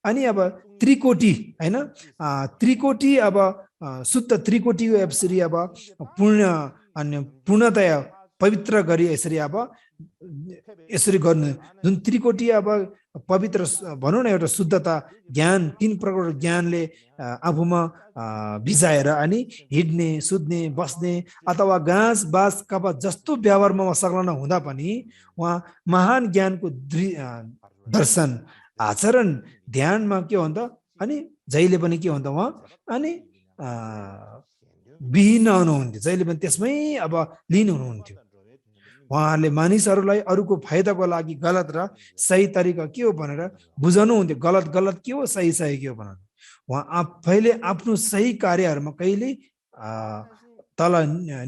अनि अब त्रिकोटी हैन त्रिकोटी अब शुद्ध त्रिकोटी यसरी अब पूर्णतया पवित्र गरी यसरी अब यसरी गर्नु जुन त्रिकोटी अब पवित्र भनौँ न एउटा शुद्धता ज्ञान 3 प्रकारको ज्ञानले आफूमा भिजाएर अनि हिड्ने सुत्ने बस्ने अथवा घाँस बास कपा जस्तो व्यवहारमा संलग्न हुँदा पनि उहाँ महान ज्ञानको दर्शन आचरण ध्यानमा के हुन्छ अनि जहिले पनि के हुन्छ उहाँ अनि विहीन हुनुहुन्थ्यो जहिले पनि त्यसमै अब लिन हुनुहुन्थ्यो उहाँहरूले मानिसहरूलाई अरूको फाइदाको लागि गलत र सही तरिका के हो भनेर बुझाउनु हुन्थ्यो गलत के हो सही के हो भनेर उहाँ आफैले आफ्नो सही कार्यहरूमा कहिले तल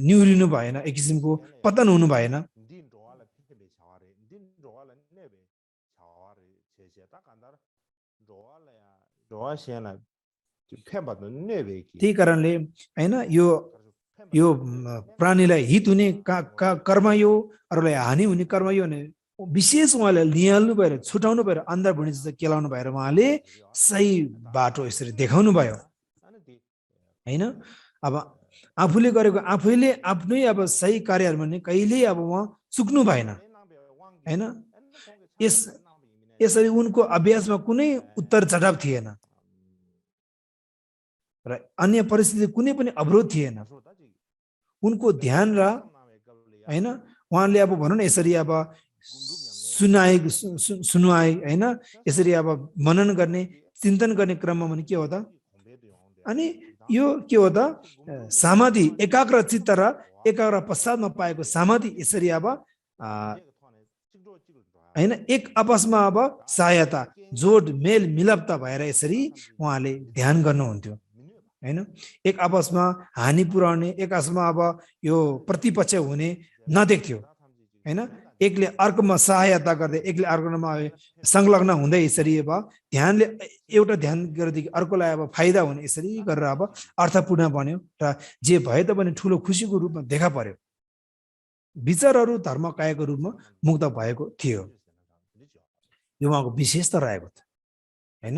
निहुरिनु भएन एक किसिमको पतन हुनु भएन त्यही कारणले हैन यो प्राणीलाई हित हुने कर्म यो अरूलाई हानि हुने कर्म यो भने विशेष उहाँले निहाल्नु भएर छुटाउनु भएर अन्धर भुँडी जस्तो केलाउनु भएर उहाँले सही बाटो यसरी देखाउनु भयो हैन अब आफूले गरेको आफैले आफ्नै अब सही कार्यहरूमा नि कहिल्यै अब उहाँ चुक्नु भएन हैन यसरी उनको अभ्यासमा कुनै उत्तर चढाव थिएन र अन्य परिस्थिति कुनै पनि अवरोध थिएन उनको ध्यान र हैन उहाँले अब भनौँ न यसरी अब सुनुवाई हैन यसरी अब मनन गर्ने चिन्तन गर्ने क्रममा पनि के हो त अनि यो के हो त समाधि एकाग्र चित्त र एकाग्र पश्चातमा पाएको समाधि यसरी अब हैन एक आपसमा अब सहायता जोड मेल मिलापता भएर यसरी उहाँले ध्यान गर्नुहुन्थ्यो हैन एक आपसमा हानि पुर्याउने एक आपसमा अब यो प्रतिपक्ष हुने नदेख्थ्यो हैन एकले अर्कोमा सहायता गर्दै एकले अर्कोमा संलग्न हुँदै यसरी अब ध्यानले एउटा ध्यान गर्दै अर्कोलाई अब फाइदा हुने यसरी गरेर अब अर्थपूर्ण बन्यो र जे भए तापनि ठुलो खुसीको रूपमा देखा पर्यो विचारहरू धर्मकायको रूपमा मुक्त भएको थियो यो उहाँको विशेषता रहेको थियो हैन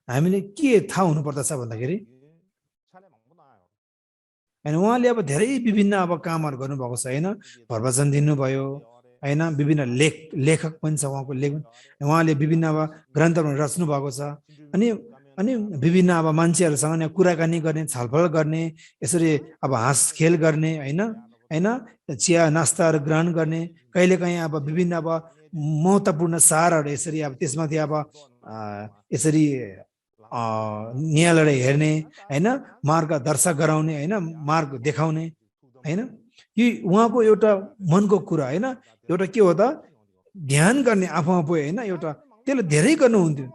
हामीले के थाहा हुनुपर्दछ भन्दाखेरि हैन उहाँले अब धेरै विभिन्न अब कामहरू गर्नुभएको छ हैन प्रवचन दिनुभयो हैन विभिन्न लेखक पनि छ उहाँको लेख उहाँले विभिन्न अब ग्रन्थहरू रच्नु भएको छ अनि विभिन्न अब मान्छेहरूसँग कुराकानी गर्ने छलफल गर्ने यसरी अब हाँस खेल गर्ने हैन चिया नास्ताहरू ग्रहण गर्ने कहिलेकाहीँ अब विभिन्न अब महत्त्वपूर्ण सारहरू यसरी अब त्यसमाथि अब यसरी निहालेर हेर्ने हैन मार्गदर्शक गराउने हैन मार्ग देखाउने हैन यो उहाँको एउटा मनको कुरा हैन एउटा के हो त ध्यान गर्ने आफूमा पनि हैन एउटा त्यसले धेरै गर्नुहुन्थ्यो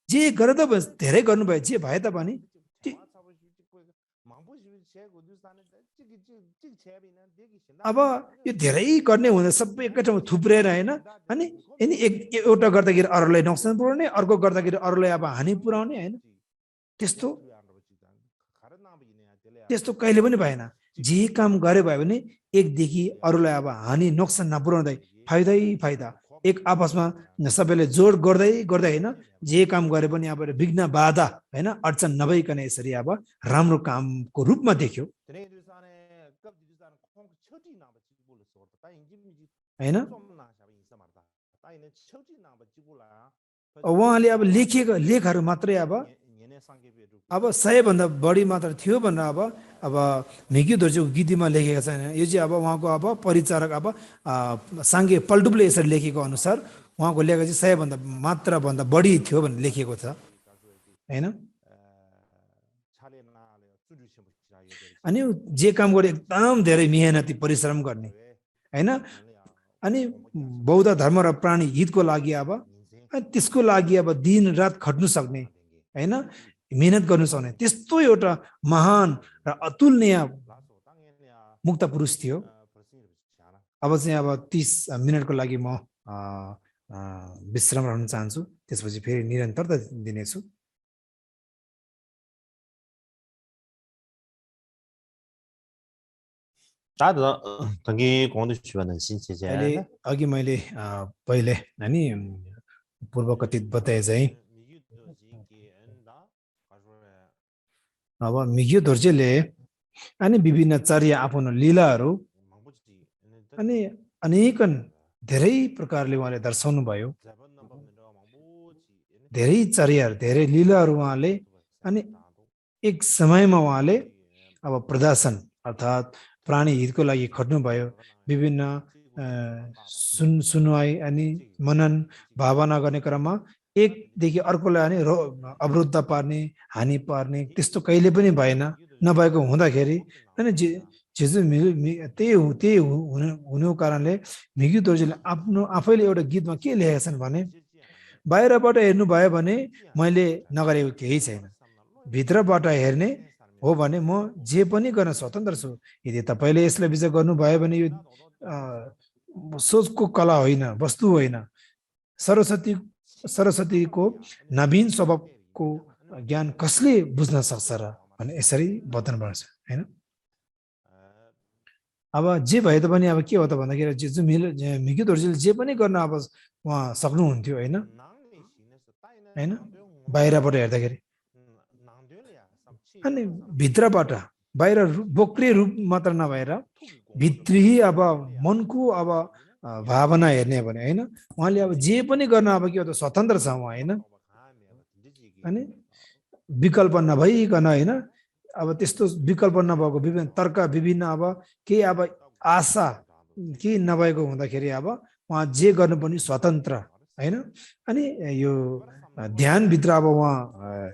जे गरे त धेरै गर्नुभयो जे भए तापनि अब यो धेरै गर्ने हुँदा सबै एकै ठाउँमा थुप्रेर हैन अनि एउटा गर्दाखेरि अरूलाई नोक्सान पुर्याउने अर्को गर्दाखेरि अरूलाई अब हानि पुर्याउने हैन त्यस्तो कहिले पनि भएन जे काम गरे भयो भने एकदेखि अरूलाई अब हानि नोक्सान नपुर्याउँदै फाइदा एक आपसमा सबैले जोड गर्दै हैन जे काम गरे पनि अब विघ्न बाधा हैन अडचन नभइकन यसरी अब राम्रो कामको रूपमा देख्यो हैन उहाँले अब लेखेको लेखहरू मात्रै अब 100 भन्दा बढी मात्र थियो भनेर अब मिग्यू दोर्जेको गीतिमा लेखेको छैन यो चाहिँ अब उहाँको अब परिचारक अब साङ्गे पल्टुपले यसरी लेखेको अनुसार उहाँको लेख चाहिँ 100 भन्दा बढी थियो भनेर लेखिएको छ हैन अनि जे काम गरे एकदम धेरै मेहनती परिश्रम गर्ने हैन अनि बौद्ध धर्म र प्राणी हितको लागि अब त्यसको लागि अब दिन रात खट्नु सक्ने हैन मेहनत गर्नु सक्ने त्यस्तो एउटा महान र अतुलनीय मुक्त पुरुष थियो अब चाहिँ अब 30 मिनेटको लागि म विश्राम रहन चाहन्छु, त्यसपछि फेरि निरन्तरता दिनेछु। 당기 공도 주변은 신체제 अहिले अघि मैले पहिले अनि पूर्व कथित बताए चाहिँ अब मिग्यू दोर्जेले अनि विभिन्न चर्या आफ्नो लीलाहरू अनि अनेकन धेरै प्रकारले उहाँले दर्शाउनु भयो। धेरै चर्याहरू, धेरै लीलाहरू उहाँले अनि एक समयमा उहाँले अब प्रदर्शन अर्थात् प्राणी हितको लागि खट्नुभयो। विभिन्न सुनवाई अनि मनन भावना गर्ने क्रममा एकदेखि अर्कोलाई अनि अवरुद्ध पार्ने, हानि पार्ने त्यस्तो कहिले पनि भएन। नभएको हुँदाखेरि अनि त्यही हुनुको कारणले मिग्यू दोर्जेले आफैले एउटा गीतमा के लेखेका छन् भने, बाहिरबाट हेर्नुभयो भने मैले नगरेको केही छैन, भित्रबाट हेर्ने हो भने म जे पनि गर्न स्वतन्त्र छु। यदि तपाईँले यसलाई विचार गर्नुभयो भने यो सोचको कला होइन, वस्तु होइन। सरस्वतीको नवीन स्वभावको ज्ञान कसले बुझ्न सक्छ र भने यसरी बताउनु पर्छ हैन। अब जे भए तापनि अब के हो त भन्दाखेरि मिग्यू दोर्जेले जे पनि गर्न अब उहाँ सक्नुहुन्थ्यो हैन, बाहिरबाट हेर्दाखेरि। अनि भित्रबाट बाहिर बोक्रे रूप मात्र नभएर भित्री अब मनको अब भावना हेर्ने भने हैन, उहाँले अब जे पनि गर्न अब के हो त स्वतन्त्र छ उहाँ हैन। अनि विकल्प नभइकन हैन, अब त्यस्तो विकल्प नभएको विभिन्न तर्क, विभिन्न अब केही अब आशा केही नभएको हुँदाखेरि अब उहाँ जे गर्नु पनि स्वतन्त्र हैन। अनि यो ध्यानभित्र अब उहाँ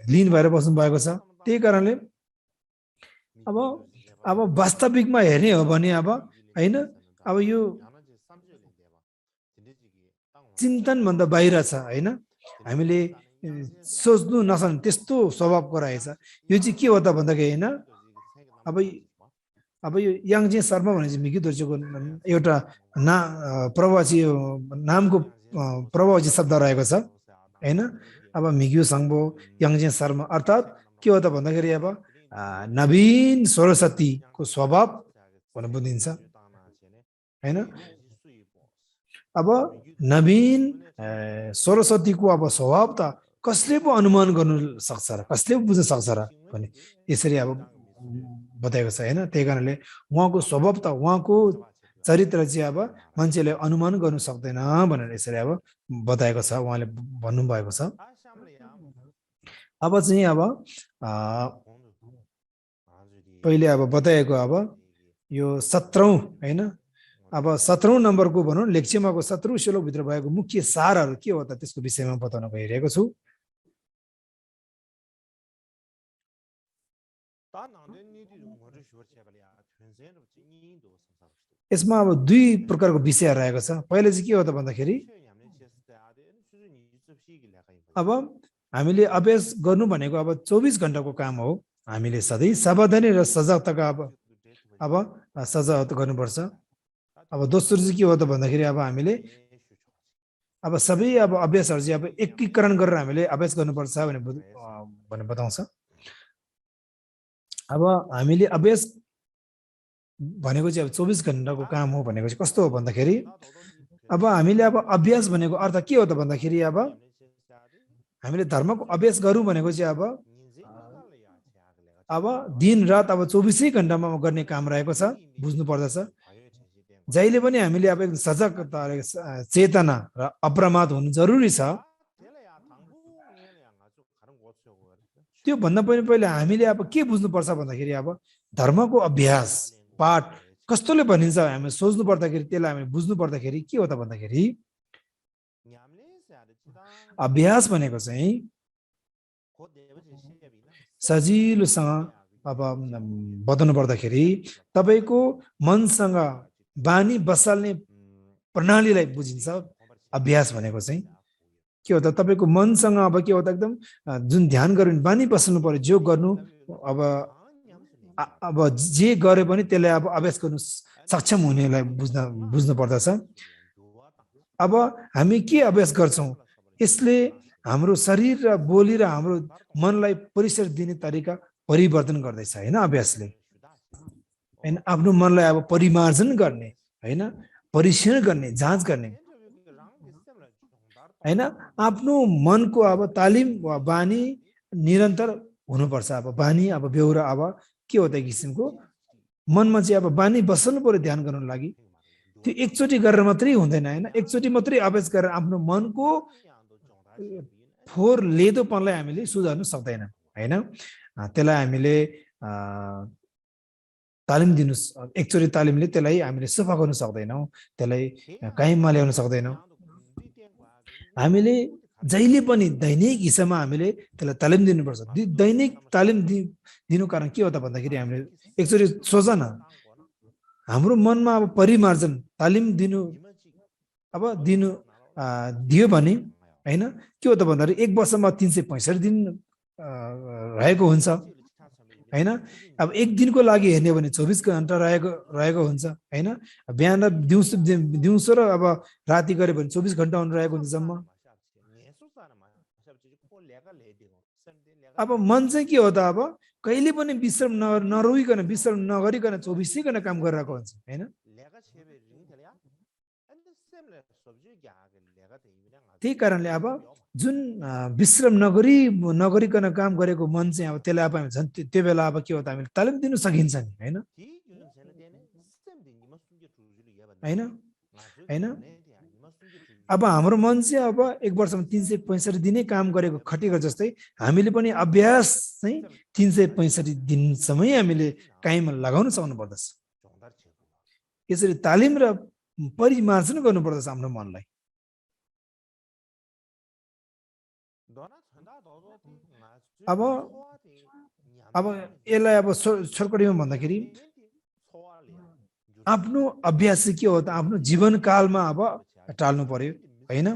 लीन भएर बस्नु भएको छ। त्यही कारणले अब वास्तविकमा हेर्ने हो भने अब हैन, अब यो चिन्तन भन्दा बाहिर छ हैन। हामीले सोच्नु नसक्ने त्यस्तो स्वभावको रहेछ। यो चाहिँ के हो त भन्दाखेरि हैन, अब यो याङजे शर्मा भने चाहिँ मिग्यू दोर्जेको एउटा प्रवासी नामको प्रवासी शब्द रहेको छ हैन। अब मिग्यू साङ्बो, याङजे शर्मा अर्थात् के हो त भन्दाखेरि अब नवीन सरस्वतीको स्वभाव भनेर बुझिन्छ हैन। अब नवीन सरस्वतीको अब स्वभाव त कसले पो अनुमान गर्नु सक्छ र, कसले पो बुझ्न सक्छ र भने यसरी अब बताएको छ हैन। त्यही कारणले उहाँको स्वभाव त, उहाँको चरित्र चाहिँ अब मान्छेले अनुमान गर्नु सक्दैन भनेर यसरी अब बताएको छ, उहाँले भन्नुभएको छ। अब चाहिँ अब पहिले अब बताएको अब यो 17औं हैन, अब 17औं नम्बरको भनौँ लेक्चरमाको 17औं श्लोकभित्र भएको मुख्य सारहरू के हो त त्यसको विषयमा बताउन गइरहेको छु। यसमा अब दुई प्रकारको विषय रहेको छ। पहिले चाहिँ के हो त भन्दाखेरि अब हामीले अभ्यास गर्नु भनेको अब 24 घण्टाको काम हो। हामीले सधैँ सावधानी र सजगताका अब सजगता गर्नुपर्छ। अब दोस्रो चाहिँ के हो त भन्दाखेरि अब हामीले अब सबै अब अभ्यासहरू चाहिँ अब एकीकरण गरेर हामीले अभ्यास गर्नुपर्छ भनेर बताउँछ। अब हामीले अभ्यास भनेको चाहिँ अब 24 घण्टाको काम हो भनेको चाहिँ कस्तो हो भन्दाखेरि अब हामीले अब अभ्यास भनेको अर्थ के हो त भन्दाखेरि अब हामीले धर्मको अभ्यास गरौँ भनेको चाहिँ अब दिन रात अब 24 घण्टामा गर्ने काम रहेको छ, बुझ्नु पर्दछ। जहिले पनि हामीले अब एकदम सजगता, चेतना र अप्रमाद हुनु जरुरी छ। त्यो भन्दा पनि पहिले हामीले अब के बुझ्नुपर्छ भन्दाखेरि अब धर्मको अभ्यास पाठ कस्तोले भनिन्छ हामी सोच्नु पर्दाखेरि त्यसलाई हामी बुझ्नु पर्दाखेरि के हो त भन्दाखेरि अभ्यास भनेको चाहिँ सजिलोसँग अब बताउनु पर्दाखेरि तपाईको मनसँग बानी बसाल्ने प्रणालीलाई बुझिन्छ। अभ्यास भनेको चाहिँ के हो त तपाईको मनसँग अब के हो त एकदम जुन ध्यान गर्नु बानी बसाल्नु पर्यो, जो गर्नु अब जे गरे पनि त्यसलाई अब अभ्यास गर्नु सक्षम हुनेलाई बुझ्नु पर्दछ। अब हामी के अभ्यास गर्छौं यसले हाम्रो शरीर र बोली र हाम्रो मनलाई परिसर दिने तरिका परिवर्तन गर्दैछ हैन अभ्यासले हैन आफ्नो मनलाई अब परिमार्जन गर्ने हैन परीक्षण गर्ने जाँच गर्ने हैन आफ्नो मनको अब तालिम वा बानी निरन्तर हुनुपर्छ अब बानी अब बेहोरा अब के हो त किसिमको मनमा चाहिँ अब बानी बस्नु पर्यो ध्यान गर्नको लागि त्यो एकचोटी गरेर मात्रै हुँदैन हैन एकचोटी मात्रै अभ्यास गरेर आफ्नो मनको फोहोर लेदोपनलाई हामीले सुधार्न सक्दैन हैन त्यसलाई हामीले तालिम दिनु एकचोटी तालिमले त्यसलाई हामीले सफा गर्न सक्दैनौं त्यसलाई कायममा ल्याउन सक्दैनौं हामीले जहिले पनि दैनिक हिसाबमा हामीले त्यसलाई तालिम दिनुपर्छ दैनिक तालिम दिनु कारण के हो त भन्दाखेरि हामीले एकचोटी सोच न हाम्रो मनमा अब परिमार्जन तालिम दिनु अब दियो भने हैन के हो त भन्दाखेरि एक वर्षमा 365 दिन रहेको हुन्छ हैन अब एक दिनको लागि हेर्ने भने 24 घण्टा रहेको हुन्छ हैन बिहान र दिउँसो र अब राति गरे भने 24 घण्टा रहेको हुन्छ जम्मा अब मन चाहिँ के हो त अब कहिले पनि विश्राम नरोइकन विश्राम नगरिकन 24 घण्टा काम गरिरहेको हुन्छ हैन त्यही कारणले अब जुन विश्राम नगरिकन काम गरेको मन चाहिँ अब त्यसलाई अब हामी झन् त्यो बेला अब के हो त हामीले तालिम दिन सकिन्छ नि हैन हैन हैन अब हाम्रो मन चाहिँ अब एक वर्षमा 365 दिनै काम गरेको खटेको जस्तै हामीले पनि अभ्यास चाहिँ 365 दिनसम्म हामीले कायममा लगाउन सक्नु पर्दछ यसरी तालिम र परिमार्जन गर्नु पर्दछ आफ्नो मनलाई अब यसलाई अब छोटकरीमा भन्दाखेरि आफ्नो अभ्यास के हो त आफ्नो जीवनकालमा अब टाल्नु पर्यो हैन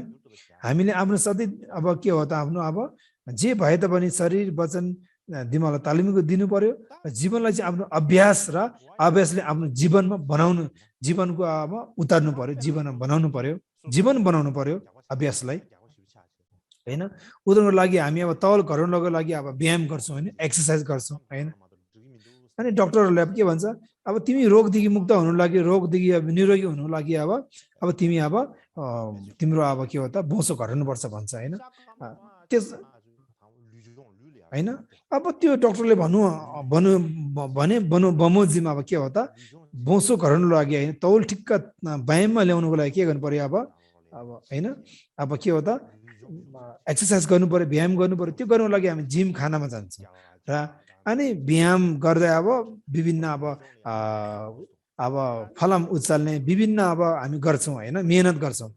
हामीले आफ्नो सधैँ अब के हो त आफ्नो अब जे भए तापनि शरीर वचन दिमागलाई तालिमको दिनु पर्यो जीवनलाई चाहिँ आफ्नो अभ्यास र अभ्यासले आफ्नो जीवनमा बनाउनु जीवनको अब उतार्नु पर्यो जीवनमा बनाउनु पर्यो अभ्यासलाई हैन उदाहरणको लागि हामी अब तौल घटाउनको लागि अब व्यायाम गर्छौं हैन एक्सरसाइज गर्छौं हैन अनि डाक्टरहरूले अब के भन्छ अब तिमी रोगदेखि मुक्त हुनु लागि रोगदेखि अब निरोगी हुनु लागि अब तिमी अब तिम्रो अब के हो त बोसो घटाउनु पर्छ भन्छ हैन त्यस हैन अब त्यो डाक्टरले भने बमोजिम अब के हो त बोसो घटाउनु लागि हैन तौल ठिक्क व्यायाममा ल्याउनुको लागि के गर्नु पर्यो अब हैन अब के हो त एक्सरसाइज गर्नु पर्यो व्यायाम गर्नु पर्यो त्यो गर्नको लागि हामी जिम खानामा जान्छौँ र अनि व्यायाम गर्दै अब विभिन्न अब फलाम उचाल्ने विभिन्न अब हामी गर्छौँ हैन मेहनत गर्छौँ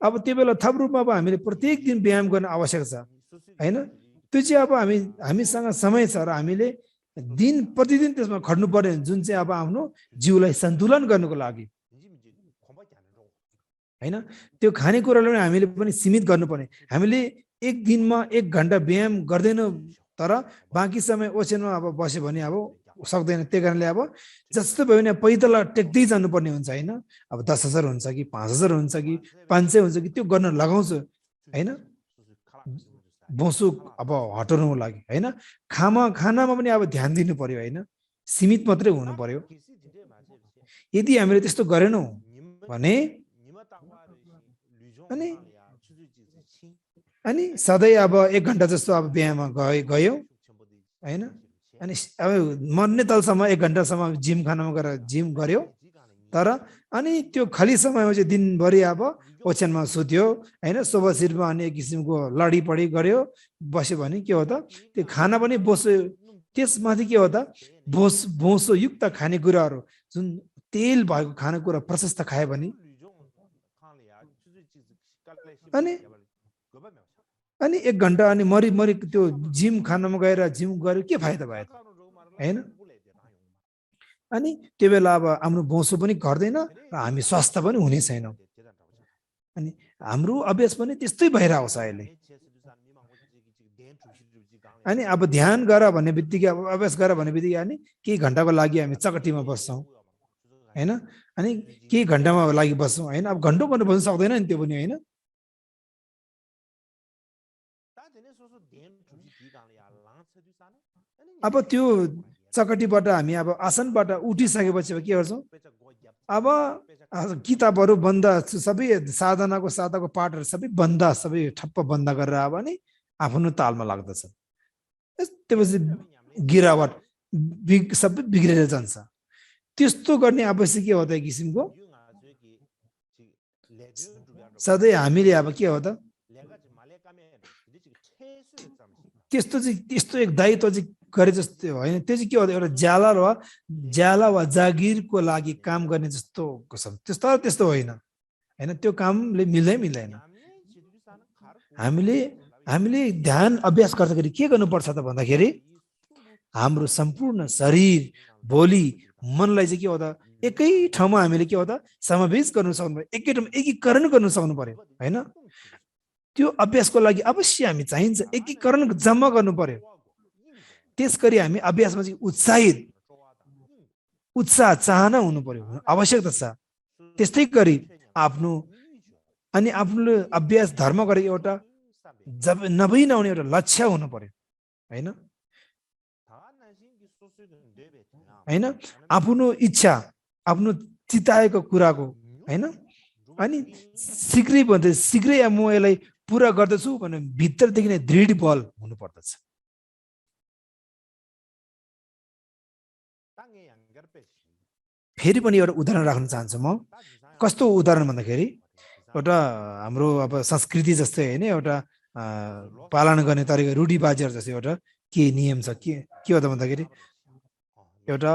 अब त्यो बेला थप रूपमा अब हामीले प्रत्येक दिन व्यायाम गर्न आवश्यक छ हैन त्यो चाहिँ अब हामीसँग समय छ र हामीले प्रतिदिन त्यसमा खट्नु पर्यो जुन चाहिँ अब आफ्नो जिउलाई सन्तुलन गर्नको लागि हैन त्यो खानेकुरालाई हामीले पनि सीमित गर्नुपर्ने हामीले एक दिनमा 1 घण्टा व्यायाम गर्दैनौं तर बाँकी समय ओछ्यानमा अब बस्यो भने अब सक्दैन त्यही कारणले अब जस्तो भयो भने पैदल टेक्दै जानुपर्ने हुन्छ हैन अब 10,000 हुन्छ कि 5,000 हुन्छ कि 500 हुन्छ कि त्यो गर्न लगाउँछु हैन बोसो अब हटाउनको लागि हैन खानामा पनि अब ध्यान दिनु पर्यो हैन सीमित मात्रै हुनु पर्यो यदि हामीले त्यस्तो गरेनौं भने अनि सधैँ अब 1 घण्टा जस्तो अब व्यायाममा गयो हैन अनि अब मर्ने तलसम्म 1 घण्टासम्म जिम खानामा गएर जिम गर्यो तर अनि त्यो खाली समयमा चाहिँ दिनभरि अब ओछ्यानमा सुत्यो हैन सोफासिटमा अनि एक किसिमको लडी पडी गर्यो बस्यो भने के हो त त्यो खाना पनि बोसो त्यसमाथि के हो त बोसो युक्त खानेकुराहरू जुन तेल भएको खानेकुरा प्रशस्त खायो भने अनि 1 घण्टा अनि मरि त्यो जिम खानामा गएर जिम गर्यो के फाइदा भयो त हैन अनि त्यो बेला अब हाम्रो बोसो पनि घट्दैन र हामी स्वस्थ पनि हुने छैनौं अनि हाम्रो अभ्यास पनि त्यस्तै भएर आउँछ अहिले अनि अब ध्यान गर भन्ने बित्तिकै अब अभ्यास गर भन्ने बित्तिकै अनि केही घण्टाको लागि हामी चकटीमा बस्छौं हैन अनि केही घण्टामा लागि बस्छौँ हैन अब घण्टौँ घण्टा बस्न सक्दैन नि त्यो पनि हैन अब त्यो चकटीबाट हामी अब आसनबाट उठिसकेपछि के गर्छौँ अब किताबहरू बन्द सबै साधनाको पाठहरू सबै बन्द सबै ठप्प बन्द गरेर अब नि आफ्नो तालमा लाग्दछ त्यसपछि गिरावट सबै बिग्रेर जान्छ त्यस्तो गर्ने आवश्यक के हो त एक किसिमको सधैँ हामीले अब के हो त त्यस्तो एक दायित्व चाहिँ गरे जस्तो होइन त्यो चाहिँ के हो एउटा ज्याला वा जागिरको लागि काम गर्ने जस्तो त्यस्तो होइन हैन त्यो कामले मिल्दैन हामीले ध्यान अभ्यास गर्दाखेरि के गर्नुपर्छ त भन्दाखेरि हाम्रो सम्पूर्ण शरीर बोली मनलाई चाहिँ के हो त एकै ठाउँमा हामीले के हो त समावेश गर्न सक्नु पर्यो एकै ठाउँमा एकीकरण गर्न सक्नु पर्यो हैन त्यो अभ्यासको लागि अवश्य हामी चाहिन्छ एकीकरण जम्मा गर्नु पर्यो त्यसगरी हामी अभ्यासमा चाहिँ उत्साह चाहना हुनु पर्यो आवश्यकता छ त्यस्तै गरी आफ्नो अभ्यास धर्म गरेको एउटा नभई नहुने एउटा लक्ष्य हुनु पर्यो हैन आफ्नो इच्छा आफ्नो चिताएको कुराको हैन अनि शीघ्रै म यसलाई पुरा गर्दछु भने भित्रदेखि नै दृढ बल हुनु पर्दछ फेरि पनि एउटा उदाहरण राख्न चाहन्छु म कस्तो उदाहरण भन्दाखेरि एउटा हाम्रो अब संस्कृति जस्तै हैन एउटा पालन गर्ने तरिका रूढिवादीहरु जस्तै एउटा के नियम छ के हो त भन्दाखेरि एउटा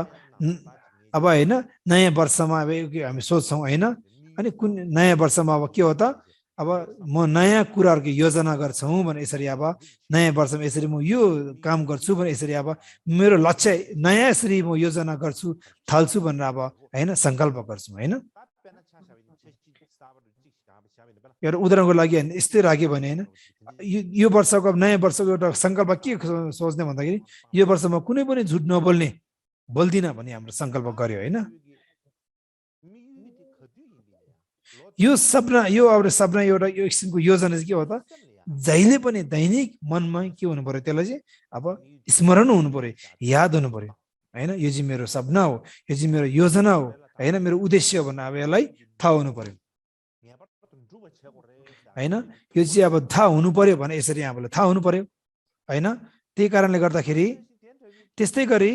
अब हैन नयाँ वर्षमा अब हामी सोच्छौं हैन अनि कुन नयाँ वर्षमा अब के हो त अब म नयाँ कुराहरुको योजना गर्छु भने यसरी अब नयाँ वर्षमा यसरी म यो काम गर्छु भने यसरी अब मेरो लक्ष्य नयाँ यसरी म योजना गर्छु थाल्छु भनेर अब हैन संकल्प गर्छु हैन एउटा उदाहरणको लागि यस्तै राख्यो भने हैन यो वर्षको नयाँ वर्षको एउटा संकल्प के सोच्ने भन्दाखेरि यो वर्षमा कुनै पनि झुट नबोल्ने बोल्दिन भन्ने हाम्रो संकल्प गर्यो हैन यो सपना एउटा एउटा यो किसिमको योजना चाहिँ के हो त जहिले पनि दैनिक मनमा के हुनु पर्यो त्यसलाई चाहिँ अब स्मरण हुनु पर्यो याद हुनु पर्यो हैन यो चाहिँ मेरो सपना हो यो चाहिँ मेरो योजना हो हैन मेरो उद्देश्य हो भन्ने अब यसलाई थाहा हुनु पर्यो हैन यो चाहिँ अब थाहा हुनु पर्यो भने यसरी हामीलाई थाहा हुनु पर्यो हैन त्यही कारणले गर्दाखेरि त्यस्तै गरी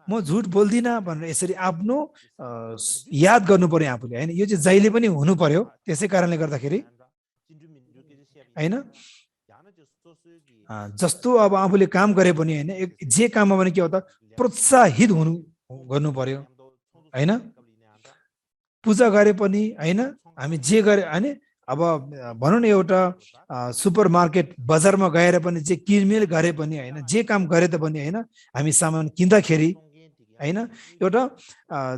म झुट बोल्दिन भनेर यसरी आफ्नो याद गर्नु पर्यो आफूले हैन यो चाहिँ जहिले पनि हुनु पर्यो त्यसै कारणले गर्दाखेरि हैन जस्तो अब आफूले काम गरे पनि हैन जे काममा पनि के हो त प्रोत्साहित गर्नु पर्यो हैन पूजा गरे पनि हैन हामी जे गरे हैन अब भनौं न एउटा सुपरमार्केट बजारमा गएर पनि जे किनमेल गरे पनि हैन जे काम गरे त पनि हैन हामी सामान किन्दाखेरि हैन एउटा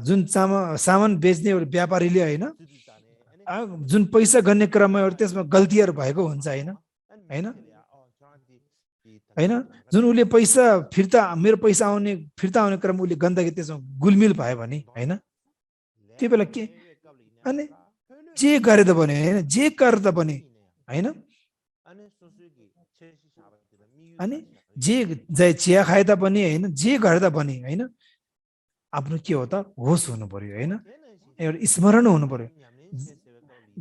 जुन सामान बेच्ने एउटा व्यापारीले हैन जुन पैसा गन्ने क्रममा एउटा त्यसमा गल्तीहरु भएको हुन्छ हैन जुन उले पैसा मेरो पैसा फिर्ता आउने क्रममा उले गन्दगी त्यसमा गुलमिल भयो भने हैन त्यो बेला के अनि जे गरे त भने हैन जे गर्दा पनि हैन अनि जे चिया खाए त पनि हैन जे गर्दा पनि हैन आफ्नो के हो त होश हुनु पर्यो हैन एउटा स्मरण हुनु पर्यो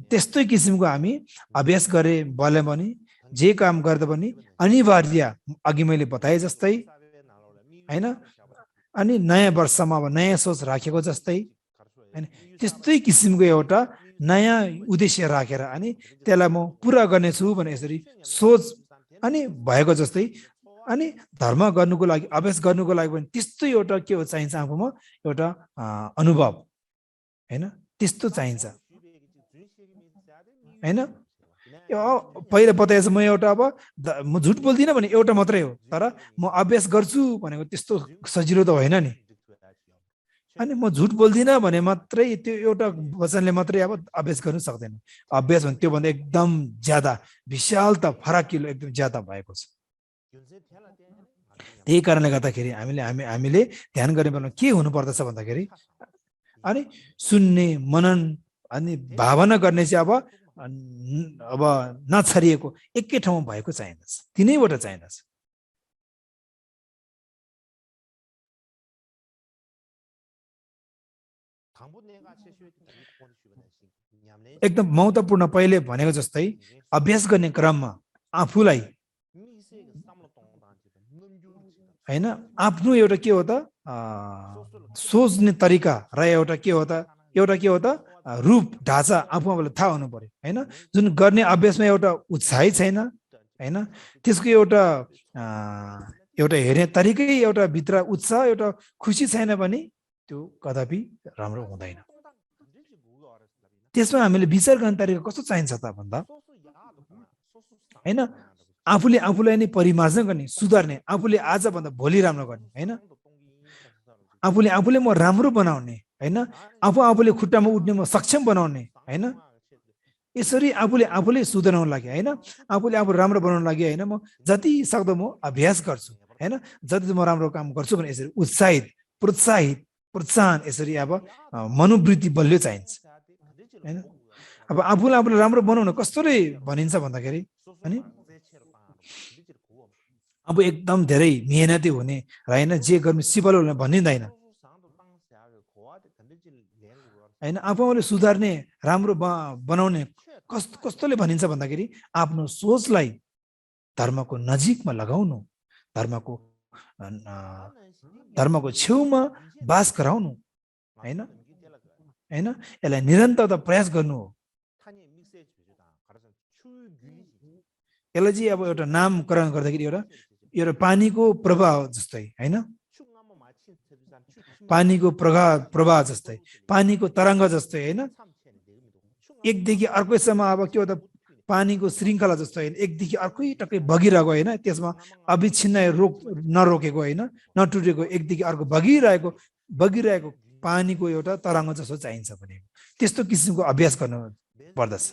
त्यस्तै किसिमको हामी अभ्यास गरे बले पनि जे काम गर्दा पनि अनिवार्य अघि मैले बताए जस्तै हैन अनि नयाँ वर्षमा अब नयाँ सोच राखेको जस्तै हैन त्यस्तै किसिमको एउटा नयाँ उद्देश्य राखेर अनि त्यसलाई म पूरा गर्नेछु भने यसरी सोच अनि भएको जस्तै अनि धर्म गर्नुको लागि अभ्यास गर्नुको लागि पनि त्यस्तो एउटा के हो चाहिन्छ आफूमा एउटा अनुभव हैन त्यस्तो चाहिन्छ हैन पहिला बताएछ म एउटा अब म झुट बोल्दिन भने एउटा मात्रै हो तर म अभ्यास गर्छु भनेको त्यस्तो सजिलो त होइन नि अनि म झुट बोल्दिन भने मात्रै त्यो एउटा वचनले मात्रै अब अभ्यास गर्न सक्दैन अभ्यास भने त्यो भन्दा एकदम ज्यादा विशाल त फराकिलो एकदम ज्यादा भएको छ त्यही कारणले गर्दाखेरि हामीले ध्यान गर्ने बेलामा के हुनुपर्दछ भन्दाखेरि अनि सुन्ने मनन अनि भावना गर्ने चाहिँ अब नछरिएको एकै ठाउँमा भएको चाहिन्छ, तिनैवटा चाहिन्छ। एकदम महत्त्वपूर्ण पहिले भनेको जस्तै अभ्यास गर्ने क्रममा आफूलाई हैन आफ्नो एउटा के हो त सोच्ने तरिका र एउटा के हो त रूप ढाँचा आफूलाई थाहा हुनु पर्यो हैन। जुन गर्ने अभ्यासमा एउटा उत्साही छैन हैन, त्यसको एउटा हेर्ने तरिकै एउटा भित्र उत्साह एउटा खुसी छैन भने त्यो कदापि राम्रो हुँदैन। त्यसमा हामीले विचार गर्ने तरिका कस्तो चाहिन्छ त भन्दा हैन, आफूलाई नै परिमार्जन गर्ने, सुधार्ने, आफूले आज भन्दा भोलि राम्रो गर्ने हैन, आफूले म राम्रो बनाउने हैन, आफूले खुट्टामा उठ्ने म सक्षम बनाउने हैन। यसरी आफूले सुधार्न लागि हैन, आफू राम्रो बनाउन लागि हैन, म जति सक्दो म अभ्यास गर्छु हैन, जति म राम्रो काम गर्छु भने यसरी उत्साहित प्रोत्साहन यसरी अब मनोवृत्ति बलियो चाहिन्छ हैन। अब आफूलाई राम्रो बनाउन कसरी भनिन्छ भन्दाखेरि अनि अब एकदम धेरै मेहनती हुने र हैन, जे गर्नु सिपल हुने भनिँदैन हैन। आफूले सुधार्ने, राम्रो बनाउने कस्तोले भनिन्छ भन्दाखेरि आफ्नो सोचलाई धर्मको नजिकमा लगाउनु, धर्मको छेउमा बास गराउनु हैन, यसलाई निरन्तरता प्रयास गर्नु हो। यसलाई चाहिँ अब एउटा नामकरण गर्दाखेरि एउटा पानीको प्रवाह जस्तै हैन, पानीको प्रवाह जस्तै, पानीको तरङ्ग जस्तै हैन, एकदेखि अर्कैसम्म अब के हो त पानीको श्रृङ्खला जस्तो होइन, एकदेखि अर्कै टक्कै बगिरहेको होइन, त्यसमा अविच्छिन्न नरोकेको होइन, नटुटेको, एकदेखि अर्को बगिरहेको पानीको एउटा तरङ्ग जस्तो चाहिन्छ भने त्यस्तो किसिमको अभ्यास गर्नु पर्दछ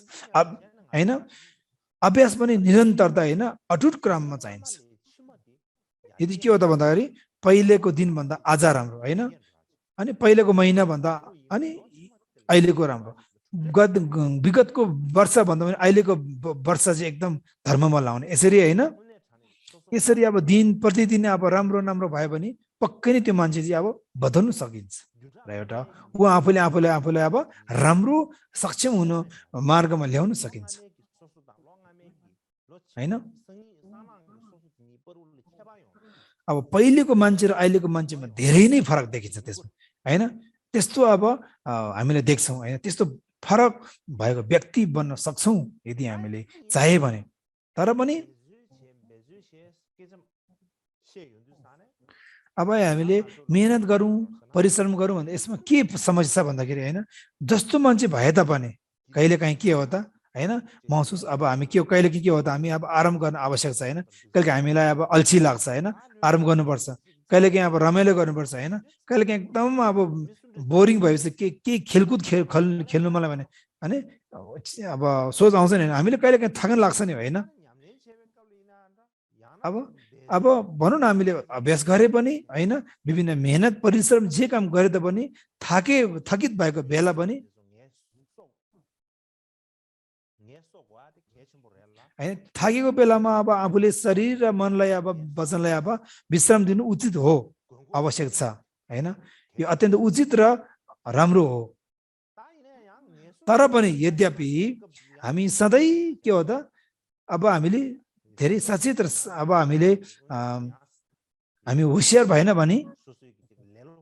हैन। अभ्यास पनि निरन्तरता होइन, अटुट क्रममा चाहिन्छ। यदि के हो त भन्दाखेरि पहिलेको दिनभन्दा आज राम्रो हैन, अनि पहिलेको महिना भन्दा अनि अहिलेको राम्रो, विगतको वर्ष भन्दा पनि अहिलेको वर्ष चाहिँ एकदम धर्ममा लाउने यसरी हैन। यसरी अब दिन प्रतिदिन अब राम्रो भयो भने पक्कै नै त्यो मान्छे चाहिँ अब बदल्न सकिन्छ र एउटा ऊ आफूले अब राम्रो सक्षम हुन मार्गमा ल्याउन सकिन्छ हैन। अब पहिलेको मान्छे र अहिलेको मान्छेमा धेरै नै फरक देखिन्छ त्यसमा हैन। त्यस्तो अब हामीले देख्छौँ हैन, त्यस्तो फरक भएको व्यक्ति बन्न सक्छौँ यदि हामीले चाहे भने। तर पनि अब हामीले मेहनत गरौँ, परिश्रम गरौँ भन्दा यसमा के समस्या छ भन्दाखेरि हैन, जस्तो मान्छे भए तापनि कहिलेकाहीँ के हो त हैन महसुस, अब हामी कहिले के हो त हामी अब आराम गर्न आवश्यक छ हैन, कहिले हामीलाई अब अल्छी लाग्छ हैन, आराम गर्नुपर्छ, कहिलेकाहीँ अब रमाइलो गर्नुपर्छ हैन, कहिलेकाहीँ एकदम अब बोरिङ भएपछि के खेलकुद खेल्नु मलाई भने अनि अब सोच आउँछ नि, हामीले कहिलेकाहीँ थकान लाग्छ नि होइन। अब भनौँ न हामीले अभ्यास गरे पनि होइन, विभिन्न मेहनत परिश्रम जे काम गरे तापनि थकित भएको बेला पनि हैन, थाकेको बेलामा अब आफूले शरीर र मनलाई अब वचनलाई अब विश्राम दिनु उचित हो, आवश्यक छ हैन, यो अत्यन्त उचित र राम्रो हो। तर पनि यद्यपि हामी सधैँ के हो त अब हामीले धेरै सचेत र अब हामी होसियार भएन भने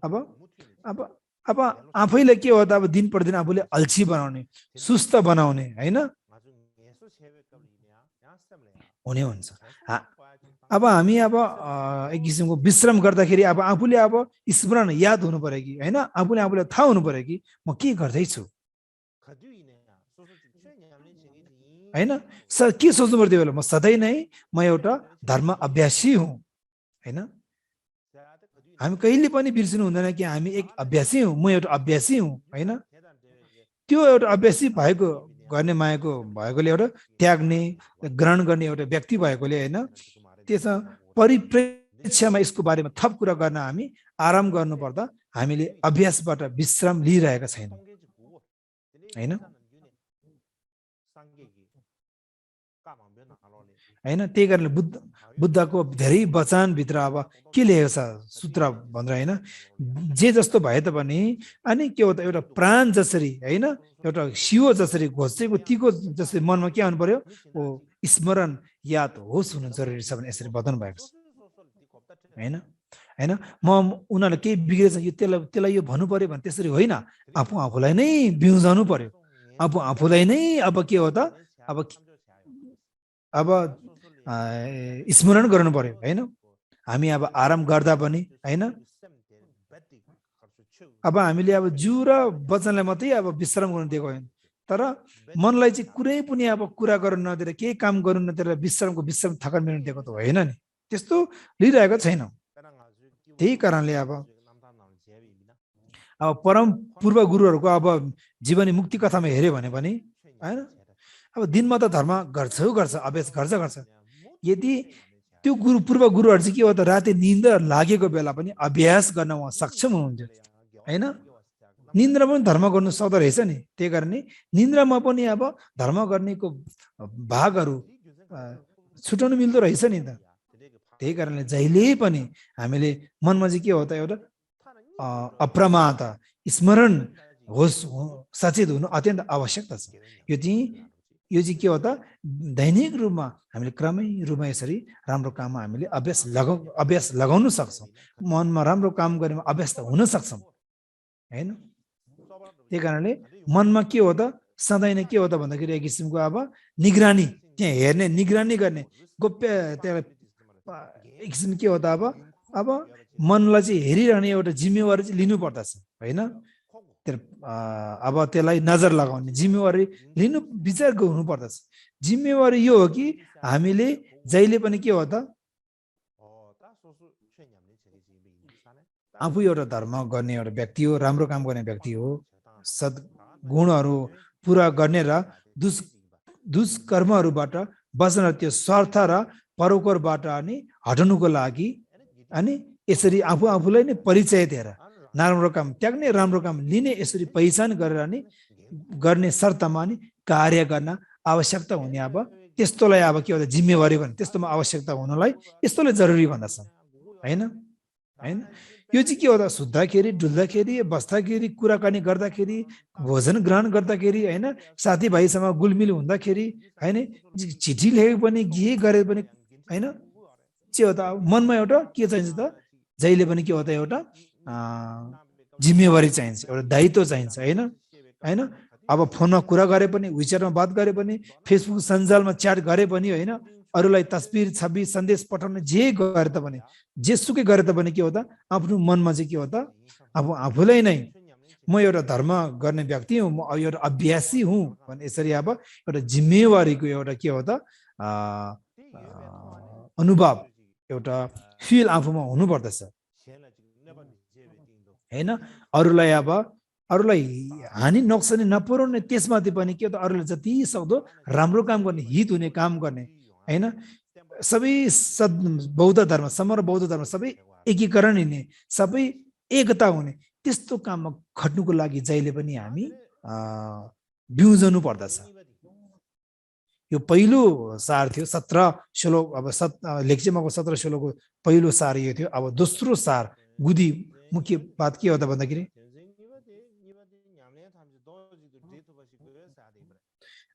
अब आफैले के हो त अब दिन प्रतिदिन आफूले अल्छी बनाउने, सुस्त बनाउने हैन हुने हुन्छ। अब हामी अब एक किसिमको विश्राम गर्दाखेरि अब आफूले अब स्मरण याद हुनु पर्यो कि हैन, आफूले थाहा हुनु पर्यो कि म के गर्दैछु हैन। के सोच्नु पर्यो त्यो बेला, म सधैँ नै म एउटा धर्म अभ्यासी हुँ हैन। हामी कहिले पनि बिर्सिनु हुँदैन कि हामी एक अभ्यासी हौँ, म एउटा अभ्यासी हुँ हैन। त्यो एउटा अभ्यासी गर्ने मायाको भएकोले एउटा त्याग्ने ग्रहण गर्ने एउटा व्यक्ति भएकोले हैन, त्यसमा इच्छामा यसको बारेमा थप कुरा गर्न हामी आराम गर्नुपर्दा हामीले अभ्यासबाट विश्राम लिइरहेका छैनौँ हैन हैन त्यही कारणले बुद्धको धेरै वचनभित्र अब के लेखेको छ सूत्र भनेर हैन जे जस्तो भए तापनि अनि के हो त एउटा प्राण जसरी हैन एउटा शिव जसरी घोचेको तीको जसरी मनमा के आउनु पर्यो ओ स्मरण याद होस् हुनु जरुरी छ भने यसरी बताउनु भएको छ हैन हैन म उनीहरूले केही बिग्रेछ यो त्यसलाई यो भन्नु पर्यो भने त्यसरी होइन आफूलाई नै बिउजाउनु पर्यो आफूलाई नै अब के हो त अब स्मरण गर्नु पर्यो हैन हामी अब आराम गर्दा पनि हैन अब हामीले अब जिउ र वचनलाई मात्रै अब विश्राम गर्नु दिएको होइन तर मनलाई चाहिँ कुनै पनि अब कुरा गर्नु नदिएर केही काम गर्नु नदिएर विश्राम थकान मिल्नु दिएको त होइन नि त्यस्तो लिइरहेको छैनौँ त्यही कारणले अब परम पूर्व गुरुहरूको अब जीवनी मुक्ति कथामा हेर्यो भने पनि हैन अब दिनमा त धर्म गर्छ अभ्यास गर्छ यदि त्यो पूर्व गुरुहरू चाहिँ के हो त राति निन्द्रा लागेको बेला पनि अभ्यास गर्न उहाँ सक्षम हुनुहुन्थ्यो हैन निन्द्रा पनि धर्म गर्नु सक्दो रहेछ नि त्यही कारणले निन्द्रामा पनि अब धर्म गर्नेको भागहरू छुटाउनु मिल्दो रहेछ नि त त्यही कारणले जहिले पनि हामीले मनमा चाहिँ के हो त एउटा अप्रमाद स्मरण होस् सचेत हुनु अत्यन्त आवश्यकता छ यो चाहिँ के हो त दैनिक रूपमा हामीले क्रमै रूपमा यसरी राम्रो काममा हामीले अभ्यास लगाउन सक्छौँ मनमा राम्रो काम गरेमा अभ्यास त हुन सक्छौँ हैन त्यही कारणले मनमा के हो त सधैँ नै के हो त भन्दाखेरि एक किसिमको अब निगरानी त्यहाँ हेर्ने निगरानी गर्ने गोप्य त्यसलाई एक किसिम के हो त अब मनलाई चाहिँ हेरिरहने एउटा जिम्मेवारी चाहिँ लिनु पर्दछ हैन अब त्यसलाई नजर लगाउने जिम्मेवारी लिनु विचार गर्नु पर्दछ जिम्मेवारी यो हो कि हामीले जहिले पनि के हो त आफू एउटा धर्म गर्ने एउटा व्यक्ति हो राम्रो काम गर्ने व्यक्ति हो सद्गुणहरू पुरा गर्ने र दुष्कर्महरूबाट बच्न त्यो स्वार्थ र परोपकारबाट अनि हटाउनुको लागि अनि यसरी आफूलाई नै परिचय दिएर नराम्रो काम त्याग्ने राम्रो काम लिने यसरी पहिचान गरेर अनि गर्ने शर्तमा अनि कार्य गर्न आवश्यकता हुने अब त्यस्तोलाई अब के हो जिम्मेवारी भने त्यस्तोमा आवश्यकता हुनलाई यस्तोलाई जरुरी भन्दछ हैन यो चाहिँ के हो त सुत्दाखेरि डुल्दाखेरि बस्दाखेरि कुराकानी गर्दाखेरि भोजन ग्रहण गर्दाखेरि हैन साथीभाइसँग गुलमिल हुँदाखेरि हैन चिठी लेखे पनि के गरे पनि हैन के हो त मनमा एउटा के चाहिन्छ त जहिले पनि के हो त एउटा जिम्मेवारी चाहिन्छ एउटा दायित्व चाहिन्छ हैन अब फोनमा कुरा गरे पनि विचारमा बात गरे पनि फेसबुक सञ्जालमा च्याट गरे पनि हैन अरूलाई तस्बिर छवि सन्देश पठाउन जे गरे त पनि जेसुकै गरे त पनि के हो त आफ्नो मनमा चाहिँ के हो त अब आफूलाई नै म एउटा धर्म गर्ने व्यक्ति हुँ म एउटा अभ्यासी हुँ भने यसरी अब एउटा जिम्मेवारीको एउटा के हो त अनुभव एउटा फिल आफूमा हुनु पर्दछ हैन अरूलाई हानि नोक्सानी नपुर्याउने त्यसमाथि पनि के त अरूले जति सक्दो राम्रो काम गर्ने हित हुने काम गर्ने हैन सबै बौद्ध धर्म समग्र बौद्ध धर्म सबै एकीकरण हुने सबै एकता हुने त्यस्तो काममा खट्नुको लागि जहिले पनि हामी बिउजनु पर्दछ यो पहिलो सार थियो 17 श्लोक अब लेक्चरमा 17 श्लोकको पहिलो सार यो थियो अब दोस्रो सार गुदी मुख्य बात के हो त भन्दाखेरि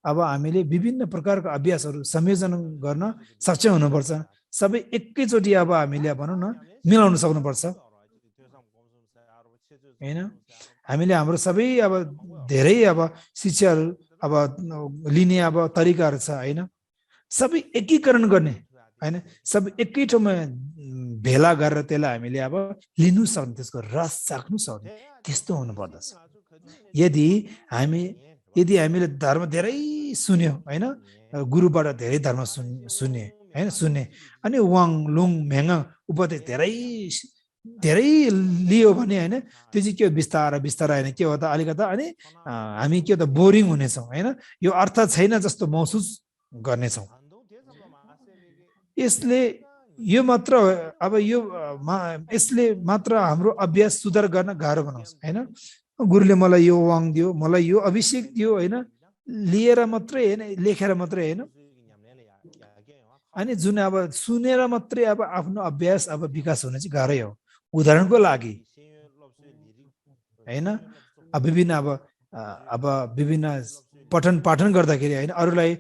अब हामीले विभिन्न प्रकारका अभ्यासहरू संयोजन गर्न सक्षम हुनुपर्छ सबै एकैचोटि अब हामीले भनौँ न मिलाउन सक्नुपर्छ हैन हामीले हाम्रो सबै अब धेरै अब शिक्षाहरू अब लिने अब तरिकाहरू छ हैन सबै एकीकरण गर्ने हैन सबै एकै ठाउँमा भेला गरेर त्यसलाई हामीले अब लिनु सक्ने त्यसको रस चाख्नु सक्ने त्यस्तो हुनु पर्दछ यदि हामीले धर्म धेरै सुन्यो हैन गुरुबाट धेरै धर्म सुन्ने अनि वाङ लुङ मेङ उपदेश धेरै लियो भने हैन त्यो चाहिँ के बिस्तारै हैन के हो त अलिकता अनि हामी के त बोरिङ हुनेछौँ हैन यो अर्थ छैन जस्तो महसुस गर्नेछौँ यसले यो मात्र अब यो यसले मात्र हाम्रो अभ्यास सुधार गर्न गाह्रो बनाउँछ हैन गुरुले मलाई यो वाङ दियो मलाई यो अभिषेक दियो हैन लिएर मात्रै हैन लेखेर मात्रै हैन अनि जुन अब सुनेर मात्रै अब आफ्नो अभ्यास अब विकास हुन चाहिँ गाह्रै हो उदाहरणको लागि हैन अब विभिन्न पठन पाठन गर्दाखेरि हैन अरूलाई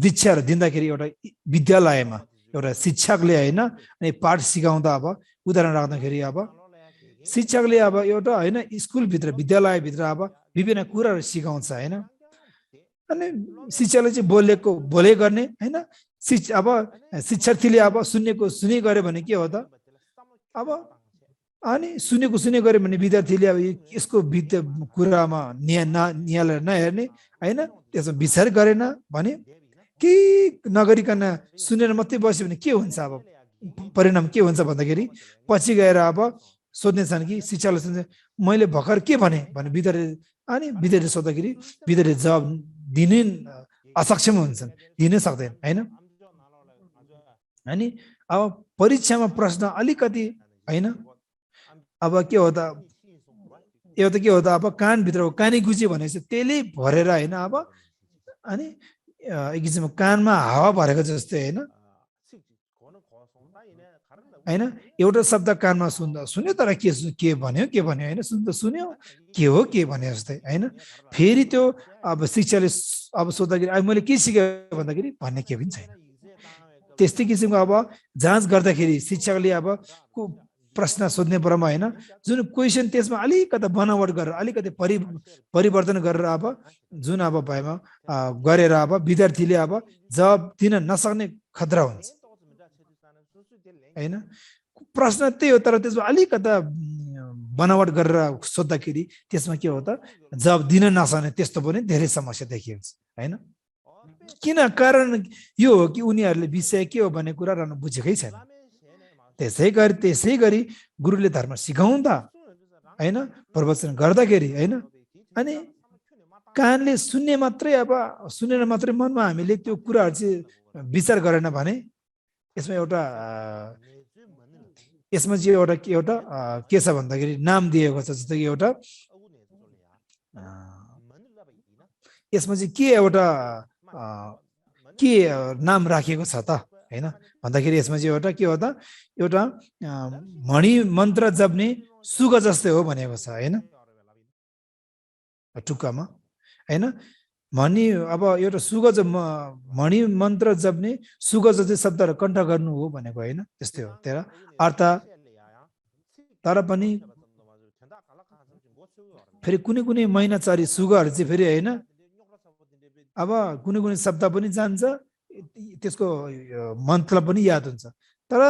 दीक्षाहरु दिँदाखेरि एउटा विद्यालयमा एउटा शिक्षकले हैन अनि पाठ सिकाउँदा अब उदाहरण राख्दाखेरि अब शिक्षकले अब एउटा हैन स्कुल भित्र विद्यालय भित्र अब विभिन्न कुराहरु सिकाउँछ हैन अनि शिक्षकले चाहिँ बोले गर्ने हैन अब शिक्षार्थीले अब सुन्नेको सुने गरे भने के हो त अब अनि सुनेको सुने गरे भने विद्यार्थीले अब यसको कुरामा नियालेर नहेर्ने हैन त्यसमा विचार गरेन भने के नगरिकन सुनेर मात्रै बस्यो भने के हुन्छ अब परिणाम के हुन्छ भन्दाखेरि पछि गएर अब सोध्ने छन् कि शिक्षकले सोध्छ मैले भर्खर के भने विद्यार्थी अनि विद्यार्थी सोध्दाखेरि विद्यार्थी जवाब दिनै असक्षम हुन्छन् दिनै सक्दैन हैन अनि अब परीक्षामा प्रश्न अलिकति हैन अब के हो त एउटा के हो त अब कान भित्रको कानी गुजी भनेपछि त्यसले भरेर हैन अब अनि एक किसिमको कानमा हावा भरेको जस्तै हैन हैन एउटा शब्द कानमा सुन्यो तर के भन्यो हैन सुन्यो के हो के भन्यो जस्तै हैन फेरि त्यो अब शिक्षाले अब सोध्दाखेरि अब मैले के सिकेँ भन्दाखेरि भन्ने के पनि छैन त्यस्तै किसिमको अब जाँच गर्दाखेरि शिक्षकले अब प्रश्न सोध्ने बेलामा हैन जुन क्वेशन त्यसमा अलिकति बनावट गरेर अलिकति परिवर्तन गरेर अब जुन अब भएमा गरेर अब विद्यार्थीले अब जवाब दिन नसक्ने खतरा हुन्छ हैन प्रश्न त्यही हो तर त्यसमा अलिकति बनावट गरेर सोध्दाखेरि त्यसमा के हो त जवाब दिन नसक्ने त्यस्तो पनि धेरै समस्या देखिन्छ हैन किन कारण यो हो कि उनीहरूले विषय के हो भन्ने कुरा राम्रो बुझेकै छैन त्यसै गरी गुरुले धर्म सिकाउँदा हैन प्रवचन गर्दाखेरि हैन अनि कानले सुन्ने मात्रै अब सुनेर मात्रै मनमा हामीले त्यो कुराहरु चाहिँ विचार गरेन भने यसमा चाहिँ एउटा के छ भन्दाखेरि नाम दिएको छ जस्तो कि एउटा यसमा चाहिँ के नाम राखिएको छ त हैन भन्दाखेरि यसमा चाहिँ एउटा के हो त एउटा मणि मन्त्र जप्ने सुग जस्तै हो भनेको छ हैन टुक्कामा हैन मणि अब एउटा सुग मणि मन्त्र जप्ने सुग जस्तै शब्दहरु कण्ठ गर्नु हो भनेको हैन त्यस्तै हो तर अर्थ तर पनि फेरि कुनै महिनाचारी सुगहरु चाहिँ फेरि हैन अब कुनै शब्द पनि जान्छ त्यसको मन्त्र पनि याद हुन्छ तर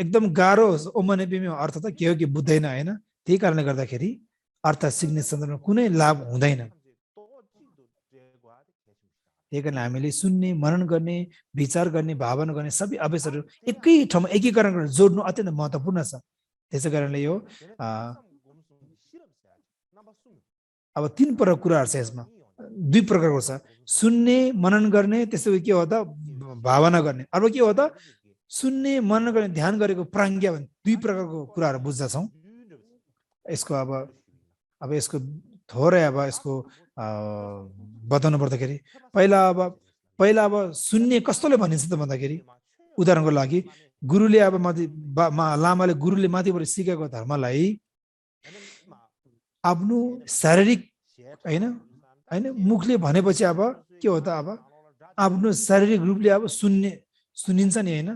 एकदम गाह्रो ओमने बिमे अर्थ त के हो कि बुझ्दैन हैन त्यही कारणले गर्दाखेरि अर्थ सिक्ने सन्दर्भमा कुनै लाभ हुँदैन त्यही कारण हामीले सुन्ने मनन गर्ने विचार गर्ने भावना गर्ने सबै अभ्यासहरु एकै ठाउँमा एकीकरण गरेर जोड्नु अत्यन्त महत्त्वपूर्ण छ त्यसै कारणले यो अब तीन प्रकारको कुराहरु छ यसमा दुई प्रकारको छ सुन्ने मनन गर्ने त्यसै के हो त भावना गर्ने अब के हो त सुन्ने मनन गर्ने ध्यान गरेको प्राज्ञा भन्ने दुई प्रकारको कुराहरु बुझ्दछौं यसको अब यसको थोरै अब यसको बताउनु पर्दाखेरि पहिला अब सुन्ने कस्तोले भनिन्छ त भन्दाखेरि उदाहरणको लागि गुरुले अब लामाले गुरुले माथिबाट सिकेको धर्मलाई आफ्नो शारीरिक हैन मुखले भनेपछि अब के हो त अब आफ्नो शारीरिक रूपले अब सुनिन्छ नि हैन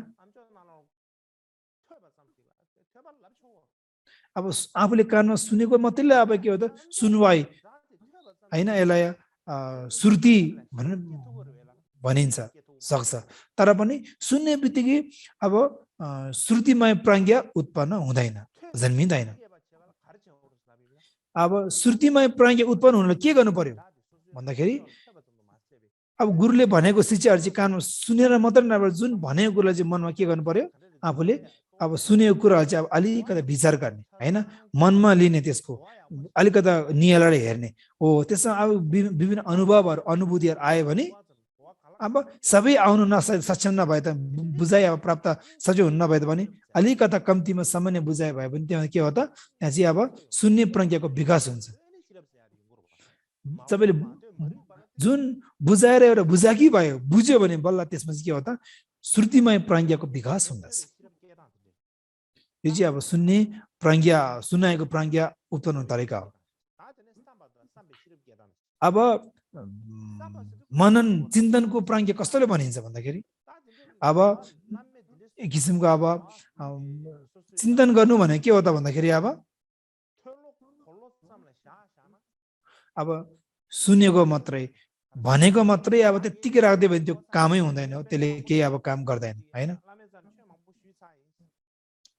अब आफूले कानमा सुनेको मात्रै अब के हो त सुनवाई हैन यसलाई श्रुति भनिन्छ सक्छ तर पनि सुन्ने बित्तिकै अब श्रुतिमय प्राज्ञा उत्पन्न हुँदैन जन्मिँदैन अब श्रुतिमय प्राज्ञा उत्पन्न हुनलाई के गर्नु पर्यो भन्दाखेरि अब गुरुले भनेको शिक्षाहरु चाहिँ कानमा सुनेर मात्र नभएर जुन भनेको कुरालाई चाहिँ मनमा के गर्नु पर्यो आफूले अब सुनेको कुराहरु चाहिँ अब अलिकति विचार गर्ने हैन मनमा लिने त्यसको अलिकति नियालेर हेर्ने हो त्यसमा अब विभिन्न अनुभवहरु अनुभूतिहरु आयो भने अब सबै आउनु सक्षम नभए त बुझाइ अब प्राप्त सजिलो हुन नभए पनि अलिकता कम्तीमा सामान्य बुझाइ भए पनि त्यहाँ के हो त त्यहाँ चाहिँ अब शून्य प्रज्ञाको विकास हुन्छ सबैले जुन बुझाएर एउटा बुझाकी भयो बुझ्यो भने बल्ल त्यसपछि के हो त श्रुतिमय प्रज्ञाको विकास हुँदछ यो चाहिँ अब सुन्ने प्रज्ञा सुनाएको प्रज्ञा उत्पन्न हुने तरिका हो अब मनन चिन्तनको प्रज्ञा कस्तोले भनिन्छ भन्दाखेरि अब एक किसिमको अब चिन्तन गर्नु भने के हो त भन्दाखेरि अब सुनेको मात्रै भनेको मात्रै अब त्यतिकै राख्दै भने त्यो कामै हुँदैन हो त्यसले केही अब काम गर्दैन हैन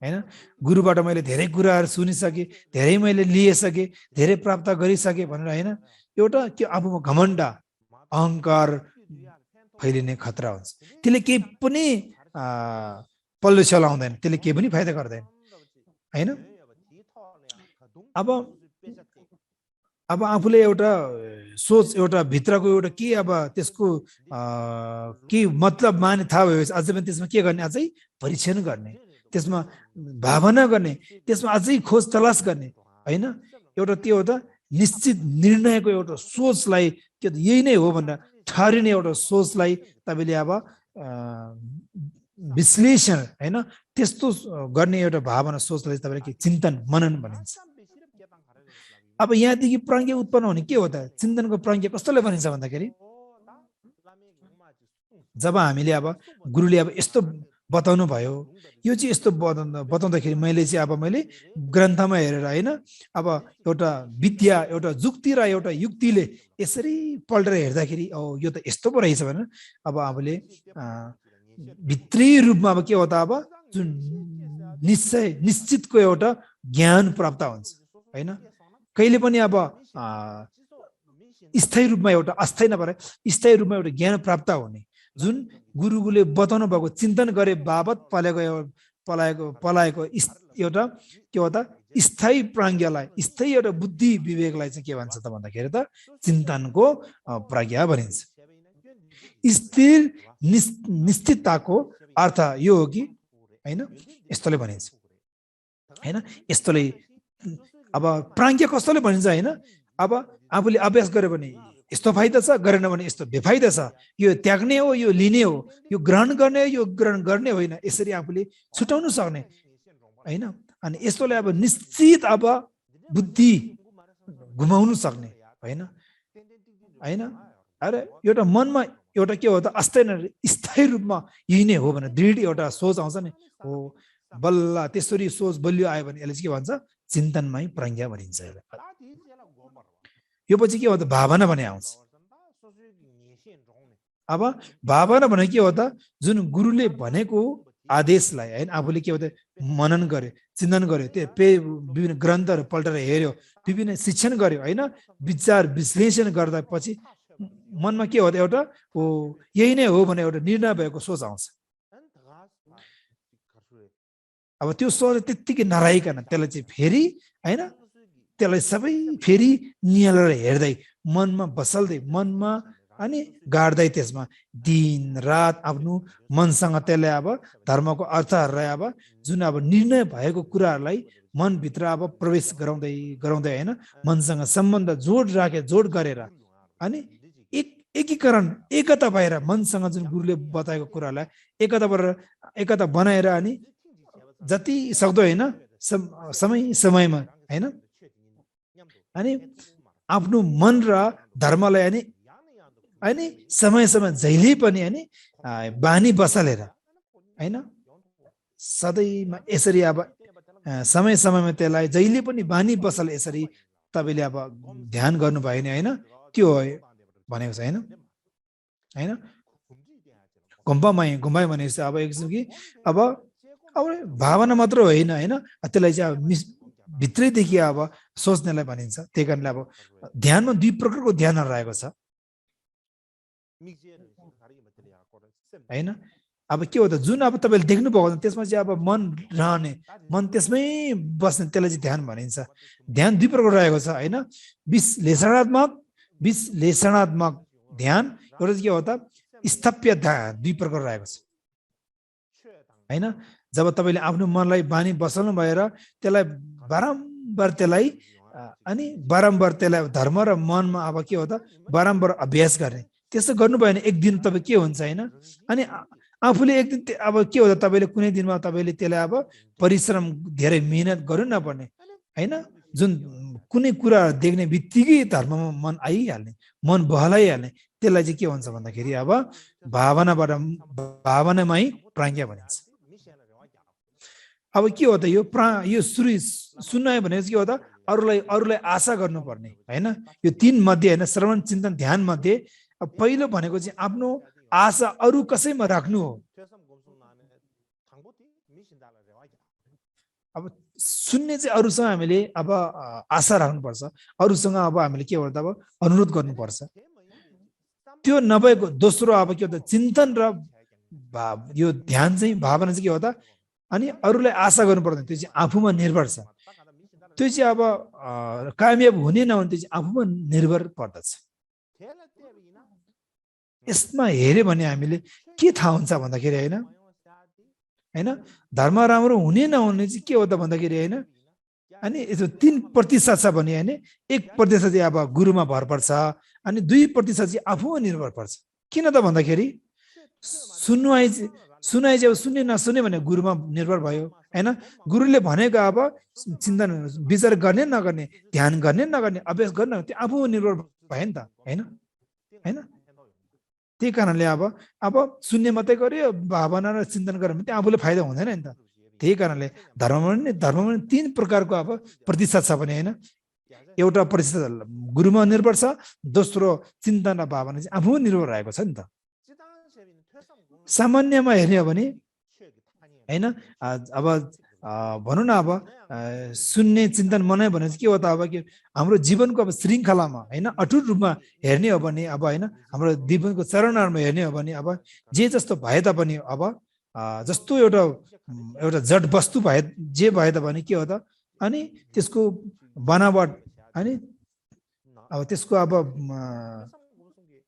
हैन गुरुबाट मैले धेरै कुराहरू सुनिसके धेरै मैले लिएसके धेरै प्राप्त गरिसके भनेर हैन एउटा के आफूमा घमण्ड अहंकार फैलिने खतरा हुन्छ त्यसले केही पनि पल्लो चलाउँदैन त्यसले केही पनि फाइदा गर्दैन हैन अब आफूले एउटा सोच एउटा भित्रको एउटा के अब त्यसको के मतलब माने थाहा भएपछि अझै पनि त्यसमा के गर्ने अझै परीक्षण गर्ने त्यसमा भावना गर्ने त्यसमा अझै खोज तलास गर्ने हैन एउटा त्यो हो त निश्चित निर्णयको एउटा सोचलाई के यही नै हो भनेर ठहरिने एउटा सोचलाई तपाईले अब विश्लेषण हैन त्यस्तो गर्ने एउटा भावना सोचलाई तपाईले के चिन्तन मनन भनिन्छ अब यहाँदेखि प्रज्ञा उत्पन्न हुने के हो त चिन्तनको प्रज्ञा कस्तोले भनिन्छ भन्दाखेरि जब हामीले अब गुरुले अब यस्तो बताउनु भयो यो चाहिँ यस्तो बताउँदाखेरि मैले चाहिँ अब मैले ग्रन्थमा हेरेर हैन अब एउटा विद्या एउटा जुक्ति र एउटा युक्तिले यसरी पल्टेर हेर्दाखेरि यो त यस्तो पो रहेछ भनेर अब आफूले भित्री रूपमा अब के हो त अब जुन निश्चय निश्चितको एउटा ज्ञान प्राप्त हुन्छ हैन कहिले पनि अब स्थायी रूपमा एउटा अस्थायी नभएर स्थायी रूपमा एउटा ज्ञान प्राप्त हुने जुन गुरुले बताउनु भएको चिन्तन गरे बाबत पलाएको एउटा के हो त स्थायी प्रज्ञालाई स्थायी एउटा बुद्धि विवेकलाई चाहिँ के भन्छ त भन्दाखेरि त चिन्तनको प्रज्ञा भनिन्छ स्थिर निश्चितताको अर्थ यो हो कि हैन यस्तोले भनिन्छ हैन यस्तोले अब प्रज्ञा कस्तोले भनिन्छ हैन अब आफूले अभ्यास गर्यो भने यस्तो फाइदा छ गरेन भने यस्तो बेफाइदा छ यो त्याग्ने हो यो लिने हो यो ग्रहण गर्ने हो यो ग्रहण गर्ने होइन यसरी आफूले छुटाउन सक्ने हैन अनि यस्तोले अब निश्चित अब बुद्धि घुमाउन सक्ने हैन हैन अरे एउटा मनमा एउटा के हो त स्थायी रूपमा यही नै हो भने दृढ एउटा सोच आउँछ नि हो बल्ल त्यसरी सोच बलियो आयो भने यसले के भन्छ चिन्तनमै प्रज्ञा भनिन्छ यो पछि के हो त भावना भने आउँछ अब भावना भने के हो त जुन गुरुले भनेको आदेशलाई हैन आफूले के हो त मनन गर्यो चिन्तन गर्यो त्यो विभिन्न ग्रन्थहरू पल्टेर हेर्यो विभिन्न शिक्षण गर्यो हैन विचार विश्लेषण गर्दा पछि मनमा के हो त एउटा हो यही नै हो भने एउटा निर्णय भएको सोच आउँछ अब त्यो सोच त्यतिकै नराइकन त्यसलाई चाहिँ फेरि हैन त्यसलाई सबै फेरि निहालेर हेर्दै मनमा बसल्दै मनमा अनि गाड्दै त्यसमा दिन रात आफ्नो मनसँग त्यसलाई अब धर्मको अर्थहरूलाई अब जुन अब निर्णय भएको कुराहरूलाई मनभित्र अब प्रवेश गराउँदै गराउँदै हैन मनसँग सम्बन्ध जोड गरेर अनि एकीकरण एकता भएर मनसँग जुन गुरुले बताएको कुरालाई एकता बनाएर अनि जति सक्दो हैन समयमा हैन अनि आफ्नो मन र धर्मलाई अनि समय जहिले पनि अनि बानी बसालेर हैन सधैँमा यसरी अब समयमा त्यसलाई जहिले पनि बानी बसल यसरी तपाईले अब ध्यान गर्नु भयो नि हैन त्यो भनेको छ हैन गुम्बा भनेपछि अब एक कि अब भावना मात्र होइन हैन त्यसलाई चाहिँ अब भित्रैदेखि अब सोच्नेलाई भनिन्छ त्यही कारणले अब ध्यानमा दुई प्रकारको ध्यानहरू रहेको छ हैन अब के हो त जुन अब तपाईले देख्नु भएको त्यसमा चाहिँ अब मन रहने मन त्यसमै बस्ने त्यसलाई चाहिँ ध्यान भनिन्छ ध्यान दुई प्रकारको रहेको छ हैन विश्लेषणात्मक ध्यान एउटा चाहिँ के हो त स्थप्य दुई प्रकार रहेको छ हैन जब तपाईले आफ्नो मनलाई बानी बसाल्नु भएर त्यसलाई बारम्बार त्यसलाई अनि बारम्बार त्यसलाई धर्म र मनमा अब के हो त बारम्बार अभ्यास गर्ने त्यसो गर्नु भएन एक दिन तपाई के हुन्छ हैन अनि आफूले एक दिन अब के हो त तपाईले कुनै दिनमा तपाईले त्यसलाई अब परिश्रम धेरै मेहनत गर्नु नपर्ने हैन जुन कुनै कुरा देख्ने बित्तिकै धर्ममा मन आइहाल्ने मन बहलाइहाल्ने त्यसलाई चाहिँ के हुन्छ भन्दाखेरि अब भावनामै प्राज्ञा भनिन्छ अब के हो त यो सुन्नु भनेको के हो त अरूलाई आशा गर्नुपर्ने हैन यो तीन मध्ये हैन श्रवण चिन्तन ध्यान मध्ये पहिलो भनेको चाहिँ आफ्नो आशा अरू कसैमा राख्नु हो अब सुन्ने चाहिँ अरूसँग हामीले अब आशा राख्नुपर्छ अरूसँग अब हामीले के हो त अब अनुरोध गर्नुपर्छ त्यो नभएको दोस्रो अब के हो त चिन्तन र यो ध्यान चाहिँ भावना चाहिँ के हो त अनि अरूलाई आशा गर्नु पर्दैन त्यो चाहिँ आफूमा निर्भर छ त्यो चाहिँ अब कामयाब हुने नहुने त्यो चाहिँ आफूमा निर्भर पर्दछ यसमा हेर्यो भने हामीले के थाहा हुन्छ भन्दाखेरि हैन धर्म राम्रो हुने नहुने चाहिँ के हो त भन्दाखेरि हैन अनि यसो 3% छ भने हैन 1% चाहिँ अब गुरुमा भर पर्छ अनि 2% चाहिँ आफूमा निर्भर पर्छ किन त भन्दाखेरि सुनाइ चाहिँ सुन्ने नसुन्ने भने गुरुमा निर्भर भयो हैन गुरुले भनेको अब चिन्तन विचार गर्ने नगर्ने ध्यान गर्ने नगर्ने अभ्यास गर्ने त्यो आफूमा निर्भर भयो नि त हैन त्यही कारणले अब सुन्ने मात्रै गर्यो भावना र चिन्तन गर्यो भने त्यो आफूले फाइदा हुँदैन नि त त्यही कारणले धर्ममा 3 प्रकारको अब प्रतिशत छ भने हैन एउटा प्रतिशत गुरुमा निर्भर छ दोस्रो चिन्तन र भावना चाहिँ आफूमा निर्भर रहेको छ नि त सामान्यमा हेर्ने हो भने हैन अब भनौँ न अब सुन्ने चिन्तन मनाइ भने के हो त अब के हाम्रो जीवनको अब श्रृङ्खलामा हैन अटुट रूपमा हेर्ने हो भने अब हैन हाम्रो जीवनको चरणहरुमा हेर्ने हो भने अब जे जस्तो भए तापनि अब जस्तो एउटा जड वस्तु भए जे भए तापनि के हो त अनि त्यसको बनावट अनि अब त्यसको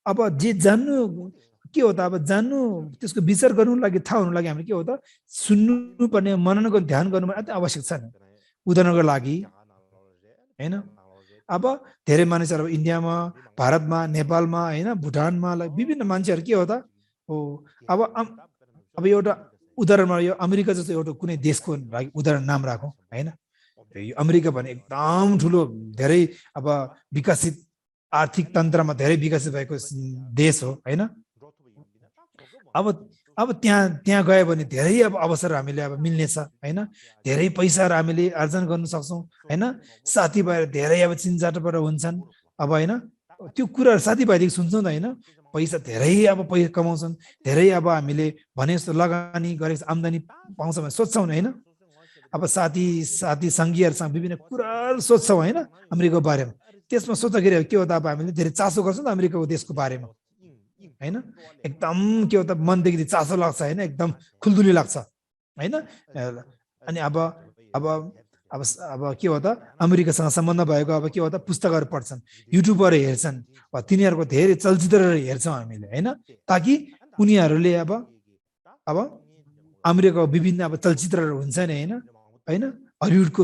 अब जे जान्नु के हो त अब जान्नु त्यसको विचार गर्नु लागि थाहा हुनु लागि हामीले के हो त सुन्नु पर्ने मनन गर्नु ध्यान गर्नु अति आवश्यक छ नि उदाहरणको लागि हैन अब धेरै मानिसहरु इन्डियामा भारतमा नेपालमा हैन भुटानमा विभिन्न मान्छेहरु के हो त अब एउटा उदाहरणमा यो अमेरिका जस्तो एउटा कुनै देशको लागि उदाहरण नाम राखौं हैन यो अमेरिका भने एकदम ठुलो धेरै अब विकसित आर्थिक तन्त्रमा धेरै विकसित भएको देश हो हैन अब त्यहाँ गयो भने धेरै अब अवसर हामीले अब मिल्नेछ हैन धेरै पैसाहरु हामीले आर्जन गर्न सक्छौं हैन साथीभाइहरु धेरै अब चिन्जाटबाट हुन्छन् अब हैन त्यो कुरा साथीभाइदेखि सुन्छौं त हैन पैसा धेरै अब पैसा कमाउँछन् धेरै अब हामीले भने जस्तो लगानी गरेको आम्दानी पाउँछ भने सोच्छौं हैन अब साथी संगीहरुसँग विभिन्न कुराहरु सोच्छौं हैन अमेरिकाको बारेमा त्यसमा सोच्दाखेरि के हो त अब हामीले धेरै चासो गर्छौं त अमेरिकाको देशको बारेमा हैन एकदम के हो त मनदेखि चासो लाग्छ हैन एकदम खुलदुली लाग्छ हैन अनि अब के हो त अमेरिकासँग सम्बन्ध भएको अब के हो त पुस्तकहरु पढ्छन् युट्युबहरु हेर्छन् तिनीहरुको धेरै चलचित्रहरु हेर्छौं हामीले हैन ताकि उनीहरुले अब अमेरिकाको विभिन्न अब चलचित्रहरु हुन्छ नि हैन हलिउडको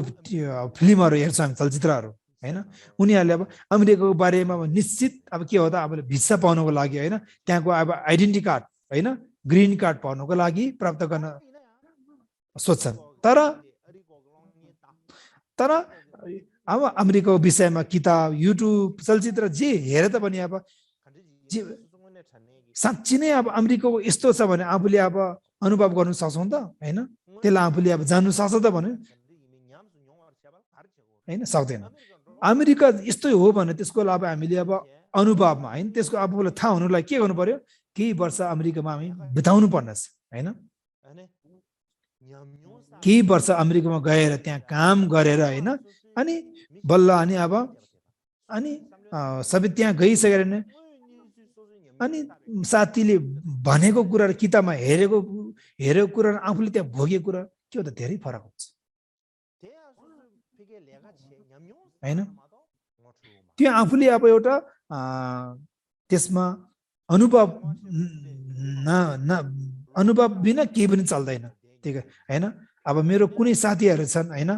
फिल्महरु हेर्छौं हामी चलचित्रहरु हैन उनीहरुले अब अमेरिकाको बारेमा निश्चित अब के हो त अब भिसा पाउनको लागि हैन त्यहाँको अब आइडेन्टिटी कार्ड हैन ग्रीन कार्ड पाउनको लागि प्राप्त गर्न सोच्छन् तर अब अमेरिकाको विषयमा किताब युट्युब चलचित्र जे हेरे त पनि अब साँच्चै नै अब अमेरिकाको यस्तो छ भने आफूले अब अनुभव गर्न सक्छौं त हैन त्यसलाई आफूले अब जान्नु सक्छ त भने हैन सक्दैन अमेरिका यस्तो हो भने त्यसको अब हामीले अब अनुभवमा हैन त्यसको आफूलाई थाहा हुनुलाई के गर्नु पर्यो केही वर्ष अमेरिकामा हामी बिताउनु पर्नेछ हैन केही वर्ष अमेरिकामा गएर त्यहाँ काम गरेर हैन अनि बल्ल अनि सबै त्यहाँ गइसकेर अनि साथीले भनेको कुरा र किताबमा हेरेको कुरा र आफूले त्यहाँ भोगेको कुरा के हो त धेरै फरक हुन्छ हैन त्यो आफूले अब एउटा त्यसमा अनुभव अनुभव बिना केही पनि चल्दैन, ठीक हैन। अब मेरो कुनै साथीहरू छन् हैन,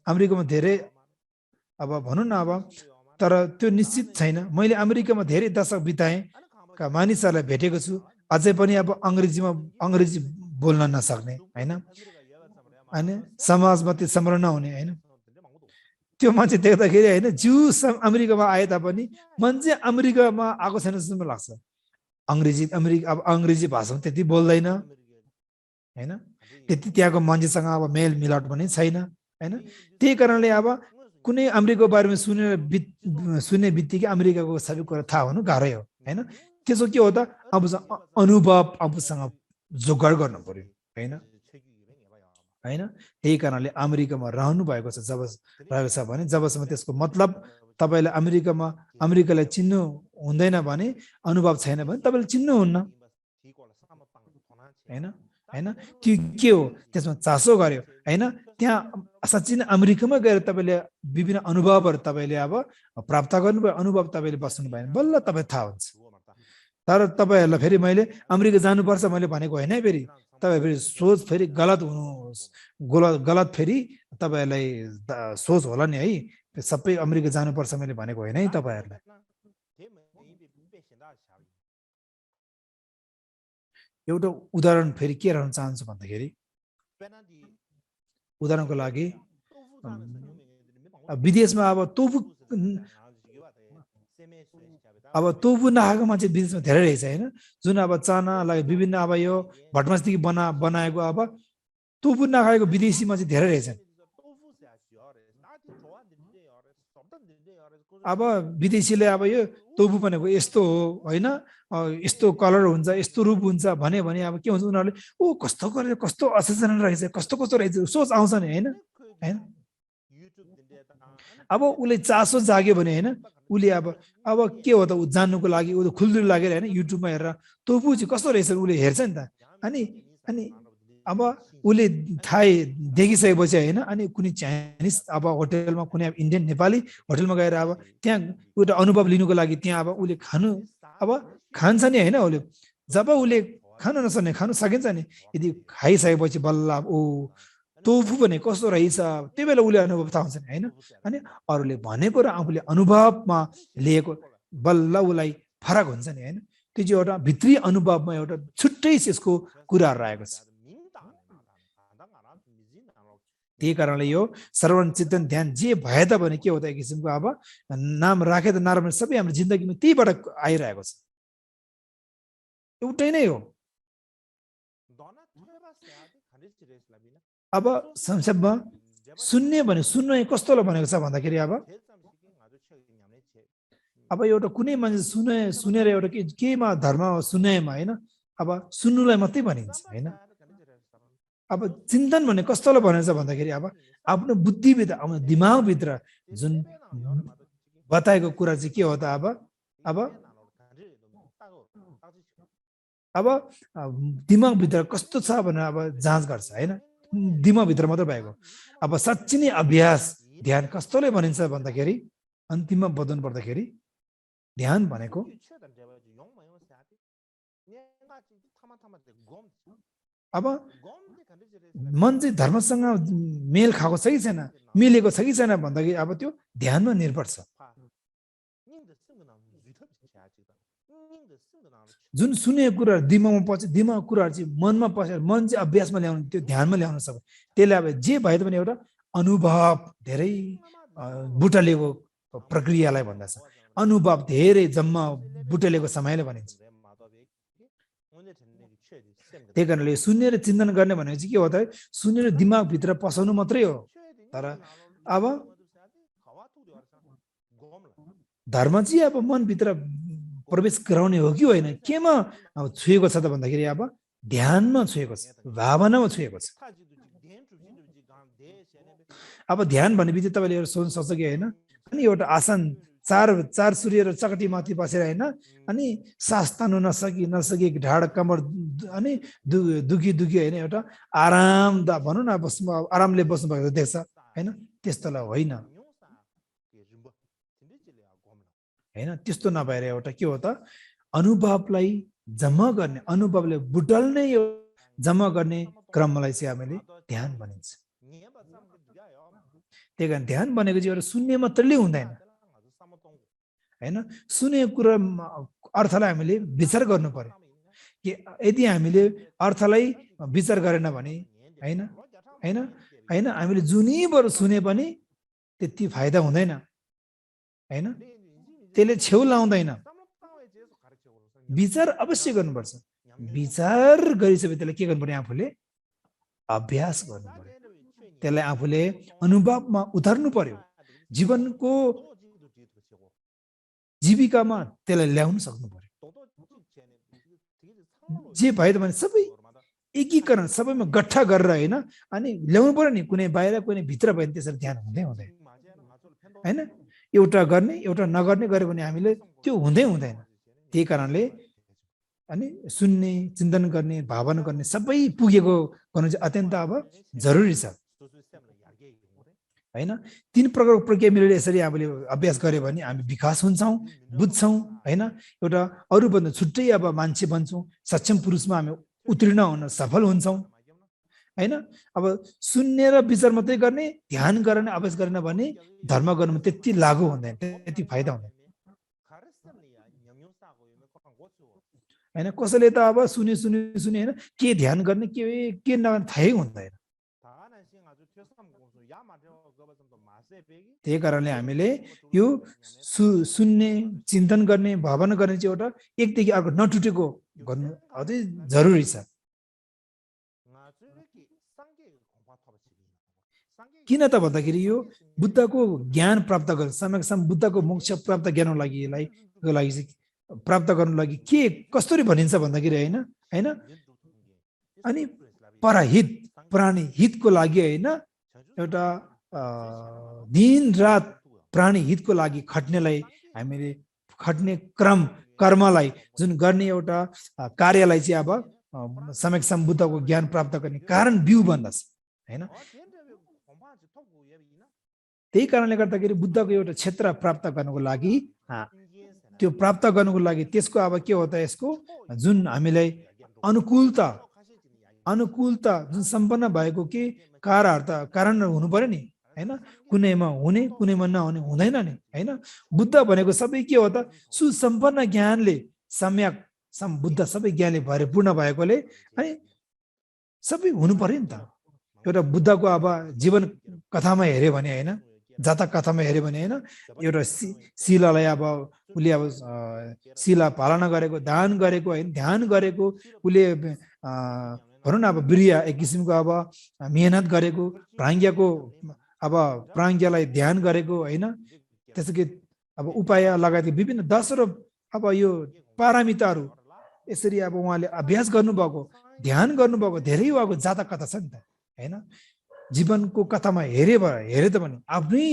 अमेरिकामा धेरै, अब भनौँ न, अब तर त्यो निश्चित छैन। मैले अमेरिकामा धेरै दशक बिताएँ, मानिसहरूलाई भेटेको छु, अझै पनि अब अङ्ग्रेजी बोल्न नसक्ने हैन, अनि समाजमा त्यो सम्मान नहुने हैन। त्यो मान्छे देख्दाखेरि हैन, जिउ अमेरिकामा आए तापनि मान्छे अमेरिकामा आएको छैन जस्तो लाग्छ। अब अङ्ग्रेजी भाषा त्यति बोल्दैन हैन, त्यति त्यहाँको मान्छेसँग अब मेल मिलावट पनि छैन हैन। त्यही कारणले अब कुनै अमेरिकाको बारेमा सुन्ने बित्तिकै अमेरिकाको सबै कुरा थाहा हुनु गाह्रै हो हैन। त्यसो के हो त, अब अनुभव आफूसँग जोगाड गर्नु पर्यो हैन हैन। त्यही कारणले अमेरिकामा रहनु भएको छ, जब रहेको छ भने, जबसम्म त्यसको मतलब तपाईलाई अमेरिकालाई चिन्नु हुँदैन भने, अनुभव छैन भने तपाईले चिन्नुहुन्न हैन हैन। त्यो के हो, त्यसमा चासो गर्यो हैन। त्यहाँ साँच्चै नै अमेरिकामा गएर तपाईले विभिन्न अनुभवहरू तपाईले अब प्राप्त गर्नुभयो, अनुभव तपाईले बस्नु भएन, बल्ल तपाईँ थाहा हुन्छ। तर तपाईहरूलाई फेरि मैले अमेरिका जानुपर्छ मैले भनेको होइन है। फेरि तपाईँ फेरि सोच फेरि गलत गलत फेरि तपाईँहरूलाई सोच होला नि है। सबै अमेरिका जानुपर्छ मैले भनेको होइन है तपाईँहरूलाई। एउटा उदाहरण फेरि के रहन चाहन्छु भन्दाखेरि, उदाहरणको लागि विदेशमा अब तोबु नखाएको मान्छे विदेशमा धेरै रहेछ होइन। जुन अब चानालाई विभिन्न अब यो भटमासदेखि बनाएको अब तोबु नखाएको विदेशी मान्छे धेरै रहेछन्। अब विदेशीले अब यो तोबु भनेको यस्तो हो होइन, यस्तो कलर हुन्छ, यस्तो रूप हुन्छ भने अब के हुन्छ, उनीहरूले ओ कस्तो गरेर कस्तो असाधारण रहेछ, कस्तो रहेछ सोच आउँछ नि होइन हैन। अब उसले चासो जाग्यो भने होइन, उसले अब के हो त, ऊ जान्नुको लागि ऊ खुल्दुली लागेर होइन, युट्युबमा हेरेर तोबु चाहिँ कस्तो रहेछ उसले हेर्छ नि त। अनि अब उसले थाहै देखिसकेपछि होइन, अनि कुनै चाइनिज अब होटेलमा, कुनै अब इन्डियन नेपाली होटेलमा गएर अब त्यहाँ एउटा अनुभव लिनुको लागि त्यहाँ अब उसले खान्छ नि होइन। उसले जब उसले खानु सकिन्छ नि, यदि खाइसकेपछि बल्ल ओ तोफु भने कस्तो रहेछ, त्यो बेला उसले अनुभव थाहा हुन्छ नि होइन। अनि अरूले भनेको र आफूले अनुभवमा लिएको बल्ल उसलाई फरक हुन्छ नि होइन। त्यो चाहिँ एउटा भित्री अनुभवमा एउटा छुट्टै यसको कुराहरू रहेको छ। त्यही कारणले यो श्रवण चिन्तन ध्यान जे भए त भने के हो त, एक किसिमको अब नाम राखे त नाम सबै हाम्रो जिन्दगीमा त्यहीबाट आइरहेको छ, एउटै नै हो। अब संक्षेपमा सुन्ने भने सुन्ने कस्तोलाई भनेको छ भन्दाखेरि, अब एउटा कुनै मान्छे सुनेर एउटा केमा धर्म सुनेमा होइन, अब सुन्नुलाई मात्रै भनिन्छ होइन। अब चिन्तन भने कस्तोलाई भनेको छ भन्दाखेरि, अब आफ्नो बुद्धिभित्र आफ्नो दिमागभित्र जुन बताएको कुरा चाहिँ के हो त, अब दिमागभित्र कस्तो छ भनेर अब जाँच गर्छ होइन, दिमागभित्र मात्रै भएको। अब साँच्चै नै अभ्यास ध्यान कस्तोले भनिन्छ भन्दाखेरि, अन्तिममा बताउनु पर्दाखेरि ध्यान भनेको अब मन चाहिँ धर्मसँग मेल खाएको छ कि छैन, मिलेको छ कि छैन भन्दाखेरि अब त्यो ध्यानमा निर्भर छ। जुन सुनेको कुरा दिमागमा पस्छ, दिमागको कुराहरू चाहिँ मनमा पसेर मन चाहिँ अभ्यासमा ल्याउनु, त्यो ध्यानमा ल्याउन सक्छ। त्यसले अब जे भए पनि एउटा अनुभव धेरै बुटलेको प्रक्रियालाई भन्दछ। अनुभव धेरै जम्मा बुटलेको समयले भनिन्छ। त्यही कारणले सुनेर चिन्तन गर्ने भनेको चाहिँ के हो त, सुनेर दिमागभित्र पसाउनु मात्रै हो। तर अब धर्म चाहिँ अब मनभित्र प्रवेश गराउने हो कि होइन, केमा छुएको छ त भन्दाखेरि अब ध्यानमा छुएको छ, भावनामा छुएको छ। अब ध्यान भन्ने बित्तिकै तपाईँले सोच्न सक्छ कि होइन, अनि एउटा आसन चार सूर्य र चकटी माथि बसेर होइन, अनि सास तान्नु नसकी ढाड कम्मर अनि दुखी होइन, एउटा आराम भनौँ न आरामले बस्नु भएको देख्छ होइन, त्यस्तोलाई होइन होइन। त्यस्तो नभएर एउटा के हो त, अनुभवलाई जम्मा गर्ने, अनुभवलाई बुटल्ने, जम्मा गर्ने क्रमलाई चाहिँ हामीले ध्यान भनिन्छ। त्यही कारण ध्यान भनेको चाहिँ एउटा सुन्ने मात्रले हुँदैन हैन, सुनेको कुरा अर्थलाई हामीले विचार गर्नु पर्यो। कि यदि हामीले अर्थलाई विचार गरेन भने हैन हैन हैन हामीले जुनीबाट सुने पनि त्यति फाइदा हुँदैन हैन, त्यसले छेउ लाउँदैन। विचार अवश्य गर्नुपर्छ। विचार गरिसकेपछि त्यसलाई के गर्नुपर्यो? आफूले अभ्यास गर्नु पर्यो, त्यसलाई आफूले अनुभवमा उतार्नु पर्यो, जीवनको जीविकामा त्यसलाई ल्याउन सक्नु पर्यो। जे भयो भने सबै एकीकरण, सबैमा गट्ठा गरेर हैन, अनि ल्याउनु पर्यो नि। कुनै बाहिर कुनै भित्र भयो भने त्यसरी ध्यान हुँदै हुँदैन हैन। एउटा गर्ने एउटा नगर्ने गऱ्यो भने हामीले त्यो हुँदै हुँदैन। त्यही कारणले अनि सुन्ने, चिन्तन गर्ने, भावना गर्ने सबै पुगेको गर्नु चाहिँ अत्यन्त अब जरुरी छ हैन। तीन प्रकारको प्रक्रिया मिलेर यसरी हामीले अभ्यास गर्यो भने हामी विकास हुन्छौँ, बुझ्छौँ हैन। एउटा अरूभन्दा छुट्टै अब मान्छे बन्छौँ, सक्षम पुरुषमा हामी उत्तीर्ण हुन सफल हुन्छौँ हैन। अब सुन्ने र विचार मात्रै गर्ने, ध्यान गर्ने, अभ्यास गरेन भने धर्म गर्नुमा त्यति लागु हुँदैन, त्यति फाइदा हुँदैन हैन। कसैले त अब सुने सुने सुने हैन, के ध्यान गर्ने के नगर्ने थाहै हुँदैन। त्यही कारणले हामीले यो सुन्ने, चिन्तन गर्ने, भावना गर्ने चाहिँ एउटा एकदेखि अर्को नटुटेको गर्नु अझै जरुरी छ। किन त भन्दाखेरि यो बुद्धको ज्ञान प्राप्त गर्न, समयसम्म बुद्धको मोक्ष प्राप्त गर्नको लागि प्राप्त गर्नु लागि के कसरी भनिन्छ भन्दाखेरि हैन हैन, अनि परहित प्राणी हितको लागि हैन, एउटा दिन रात प्राणी हितको लागि खट्नेलाई हामीले खट्ने कर्मलाई जुन गर्ने एउटा कार्यलाई चाहिँ अब समयसम्म बुद्धको ज्ञान प्राप्त गर्ने कारण बिउ बन्दछ हैन। त्यही कारणले गर्दाखेरि बुद्धको एउटा क्षेत्र प्राप्त गर्नको लागि, त्यो प्राप्त गर्नुको लागि त्यसको अब के हो त, यसको जुन हामीलाई अनुकूलता जुन सम्पन्न भएको के कारणहरू हुनु पर्यो नि हैन। कुनैमा हुने कुनैमा नहुने हुँदैन नि हैन। बुद्ध भनेको सबै के हो त, सुसम्पन्न ज्ञानले सम्यक बुद्ध सबै ज्ञानले भरिपूर्ण भएकोले अनि सबै हुनु पर्यो नि त। एउटा बुद्धको अब जीवन कथामा हेऱ्यो भने हैन, जातक कथामा हेऱ्यो भने हैन, एउटा शिलालाई अब उसले अब शिला पालना गरेको, दान गरेको हैन, ध्यान गरेको, उसले भनौँ न अब वीर्य एक किसिमको अब मेहनत गरेको, प्राज्ञालाई ध्यान गरेको हैन। त्यसैले अब उपाय लगायत विभिन्न 10 अब यो पारमिताहरू यसरी अब उहाँले अभ्यास गर्नुभएको, ध्यान गर्नुभएको धेरै उहाँको जातक कथा छ नि त हैन। जीवनको कथामा हेरे त भने आफ्नै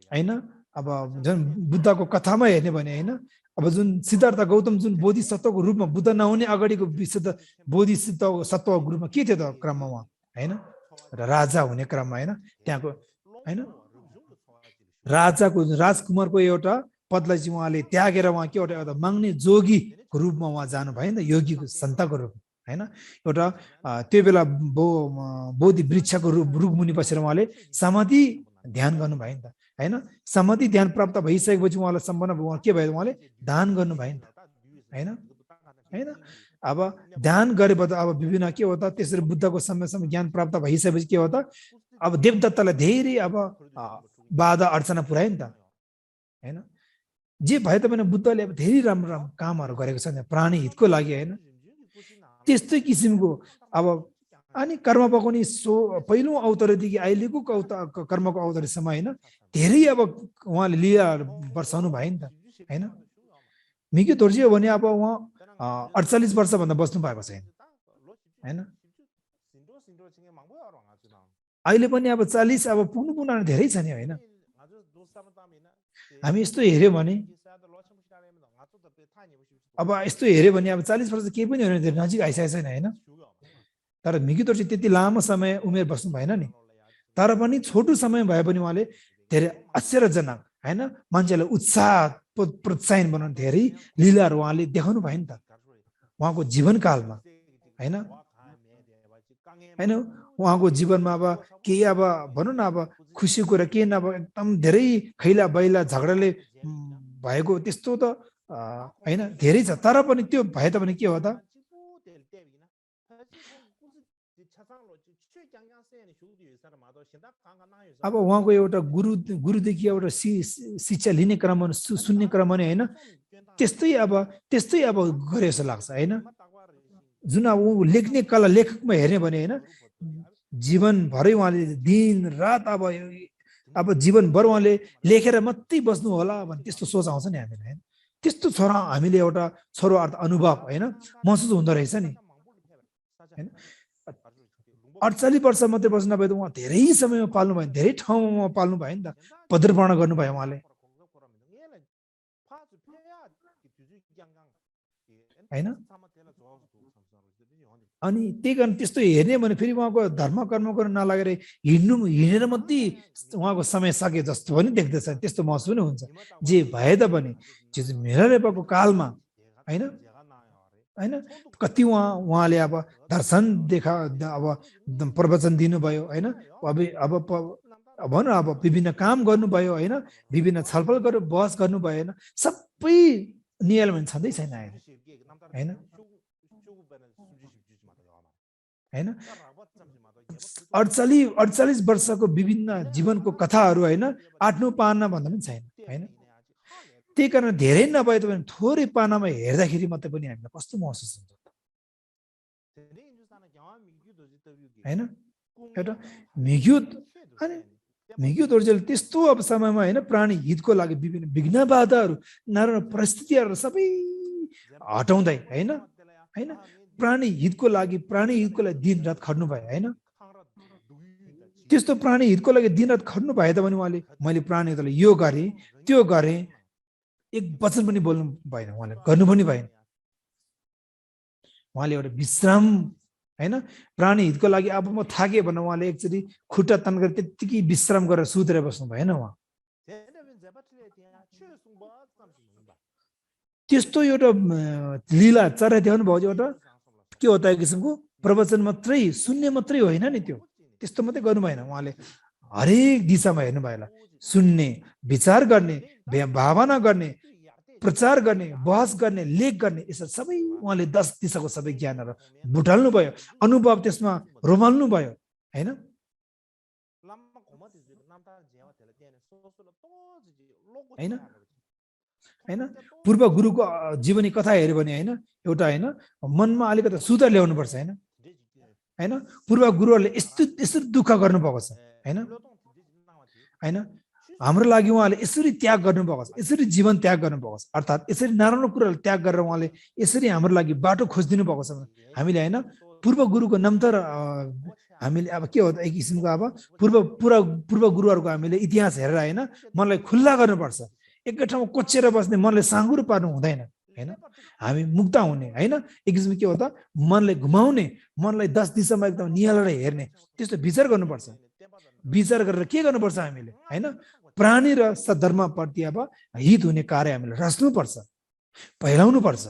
हैन, अब जुन बुद्धको कथामा हेर्ने भने हैन, अब जुन सिद्धार्थ गौतम जुन बोधिसत्वको रूपमा, बुद्ध नहुने अगाडिको विशुद्ध बोधिसत्वको रूपमा के थियो त क्रममा उहाँ हैन, राजा हुने क्रममा हैन, त्यहाँको हैन राजाको राजकुमारको एउटा पदलाई चाहिँ उहाँले त्यागेर उहाँ के एउटा माग्ने जोगीको रूपमा उहाँ जानु भयो नि त, योगीको सन्तको रूप हैन। एउटा त्यो बेला बोधि वृक्षको रुखमुनि बसेर उहाँले समाधि ध्यान गर्नु भयो नि त हैन। समाधि ध्यान प्राप्त भइसकेपछि उहाँलाई सम्पन्न भयो, के भयो, उहाँले दान गर्नु भयो नि त हैन हैन। अब ध्यान गरेपछि अब विभिन्न के हो त, त्यसरी बुद्धको समयसम्म ज्ञान प्राप्त भइसकेपछि के हो त, अब देवदत्तलाई धेरै अब बाधा अर्चना पुर्यायो नि त हैन। जे भए पनि बुद्धले अब धेरै राम्रो राम्रो कामहरू गरेको छ नि प्राणी हितको लागि हैन। त्यस्तै किसिमको अब अनि कर्म पकाउने पहिलो अवतारदेखि अहिलेको कर्मको अवतारसम्म हैन, धेरै अब उहाँले लीला वर्षाउनु भयो नि त हैन। मिक्यो दोर्जी हो भने अब उहाँ 48 वर्षभन्दा बस्नु भएको छैन हैन। अहिले पनि अब 40 अब पुग्नु धेरै छ नि हैन। हामी यस्तो हेऱ्यो भने अब यस्तो हेऱ्यो भने अब 40 वर्ष केही पनि होइन, धेरै नजिक आइसकेको छैन हैन। तर मिक्यो दोर्जी त्यति लामो समय उमेर बस्नु भएन नि, तर पनि छोटो समय भए पनि उहाँले धेरै आश्चर्यजनक हैन, मान्छेलाई उत्साह प्रोत्साहन बनाउन धेरै लीलाहरू उहाँले देखाउनु भयो नि त उहाँको जीवनकालमा हैन हैन उहाँको जीवनमा अब केही अब भनौँ न अब खुसी कुरा के न अब एकदम धेरै खैला बैला झगडाले भएको त्यस्तो त हैन धेरै छ तर पनि त्यो भए तापनि के हो त अब उहाँको एउटा गुरुदेखि एउटा शिक्षा लिने क्रममा सुन्ने क्रममा नै हैन त्यस्तै अब गरे जस्तो लाग्छ हैन जुन अब लेख्ने कला लेखकमा हेर्ने भने हैन जीवनभरै उहाँले दिन रात अब जीवनभर उहाँले लेखेर मात्रै बस्नु होला भन्ने त्यस्तो सोच आउँछ नि हामीलाई हैन त्यस्तो हामीले एउटा छोरो अर्थ अनुभव हैन महसुस हुँदो रहेछ नि हैन 48 वर्ष मात्रै बस्नु नभए त उहाँ धेरै समयमा पाल्नु भयो धेरै ठाउँमा पाल्नु भयो नि त पदर्पण गर्नुभयो उहाँले हैन अनि त्यही कारण त्यस्तो हेर्ने भने फेरि उहाँको धर्म कर्म गर्न नलागेर हिँडेर मात्रै उहाँको समय सके जस्तो पनि देख्दैछ त्यस्तो महसुस पनि हुन्छ जे भए तापनि मेहरलेपाको कालमा हैन हैन कति उहाँले अब दर्शन अब प्रवचन दिनुभयो हैन अब भनौँ अब विभिन्न काम गर्नुभयो हैन विभिन्न छलफल गरेर बहस गर्नुभयो हैन सबै नियममा छँदै छैन हैन हैन 48 वर्षको विभिन्न जीवनको कथाहरू हैन 8-9 पाना भन्दा पनि छैन हैन त्यही कारण धेरै नभए पनि थोरै पानामा हेर्दाखेरि मात्रै पनि हामीलाई कस्तो महसुस हुन्छ हैन एउटा मिग्युत ओर्जेल त्यस्तो अब समयमा हैन प्राणी हितको लागि विभिन्न विघ्न बाधाहरू नराम्रो परिस्थितिहरू सबै हटाउँदै हैन प्राणी हितको लागि दिन रात खट्नु भयो हैन त्यस्तो प्राणी हितको लागि दिन रात खट्नु भए तापनि उहाँले मैले प्राणी हितलाई यो गरे त्यो गरे एक वचन पनि बोल्नु भएन उहाँले गर्नु पनि भएन उहाँले एउटा विश्राम हैन प्राणी हितको लागि अब म थाके भनेर उहाँले एकचोटि खुट्टा तन्केर त्यतिकै विश्राम गरेर सुतेर बस्नु भएन उहाँ त्यस्तो एउटा लीला चर्या देखाउनु भयो एउटा के हो त एक किसिमको प्रवचन मात्रै सुन्ने मात्रै होइन नि त्यो त्यस्तो मात्रै गर्नु भएन उहाँले हरेक दिशामा हेर्नु भयो सुन्ने विचार गर्ने भावना गर्ने प्रचार गर्ने बहस गर्ने लेख गर्ने यसो सबै उहाँले 10 दिशाको सबै ज्ञानहरू बुटाल्नु भयो अनुभव त्यसमा रोमाल्नु भयो हैन हैन हैन पूर्व गुरुको जीवनी कथा हेर्यो भने हैन एउटा हैन मनमा अलिकति सुधार ल्याउनु पर्छ हैन पूर्व गुरुहरूले यस्तो दुःख गर्नु भएको छ हैन हाम्रो लागि उहाँले यसरी त्याग गर्नु भएको छ यसरी जीवन त्याग गर्नु भएको छ अर्थात् यसरी नराम्रो कुराहरू त्याग गरेर उहाँले यसरी हाम्रो लागि बाटो खोजिदिनु भएको छ हामीले हैन पूर्व गुरुको नाम त हामीले अब के हो त एक किसिमको अब पूर्व गुरुहरूको हामीले इतिहास हेरेर हैन मनलाई खुल्ला गर्नुपर्छ एकै ठाउँमा कोचेर बस्ने मनले साँगुरो पार्नु हुँदैन हैन हामी मुक्त हुने हैन एक किसिमको के हो त मनलाई घुमाउने मनलाई 10 दिशामा एकदम निहालेर हेर्ने त्यस्तो विचार गर्नुपर्छ विचार गरेर के गर्नुपर्छ हामीले हैन प्राणी र सद्धर्मप्रति अब हित हुने कार्य हामीले रच्नुपर्छ पहिलाउनु पर्छ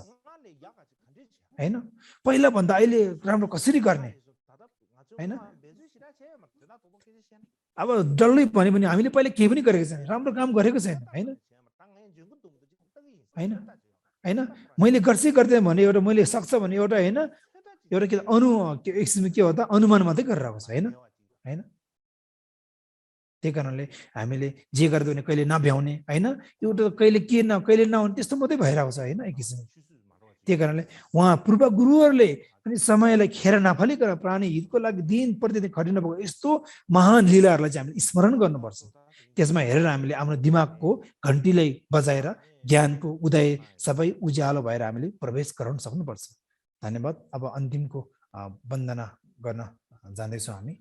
हैन पहिला भन्दा अहिले राम्रो कसरी गर्ने हैन अब डल्लै भने पनि हामीले पहिले केही पनि गरेको छैन राम्रो काम गरेको छैन हैन हैन हैन मैले गर्दै भने एउटा मैले सक्छ भने एउटा हैन एउटा के एक के हो त अनुमान मात्रै गरेर आएको छ हैन हैन त्यही कारणले हामीले जे गर्दै भने कहिले नभ्याउने हैन एउटा कहिले नहुने त्यस्तो मात्रै भइरहेको छ हैन एक किसिमले त्यही कारणले उहाँ पूर्व गुरुहरूले पनि समयलाई खेर नफालिकन प्राणी हितको लागि दिन प्रतिदिन खटिनु भएको यस्तो महान लीलाहरूलाई चाहिँ हामीले स्मरण गर्नुपर्छ त्यसमा हेरेर हामीले आफ्नो दिमागको घन्टीलाई बजाएर ज्ञानको उदय सबै उज्यालो भएर हामीले प्रवेश गराउन सक्नुपर्छ धन्यवाद अब अन्तिमको वन्दना गर्न जाँदैछौँ हामी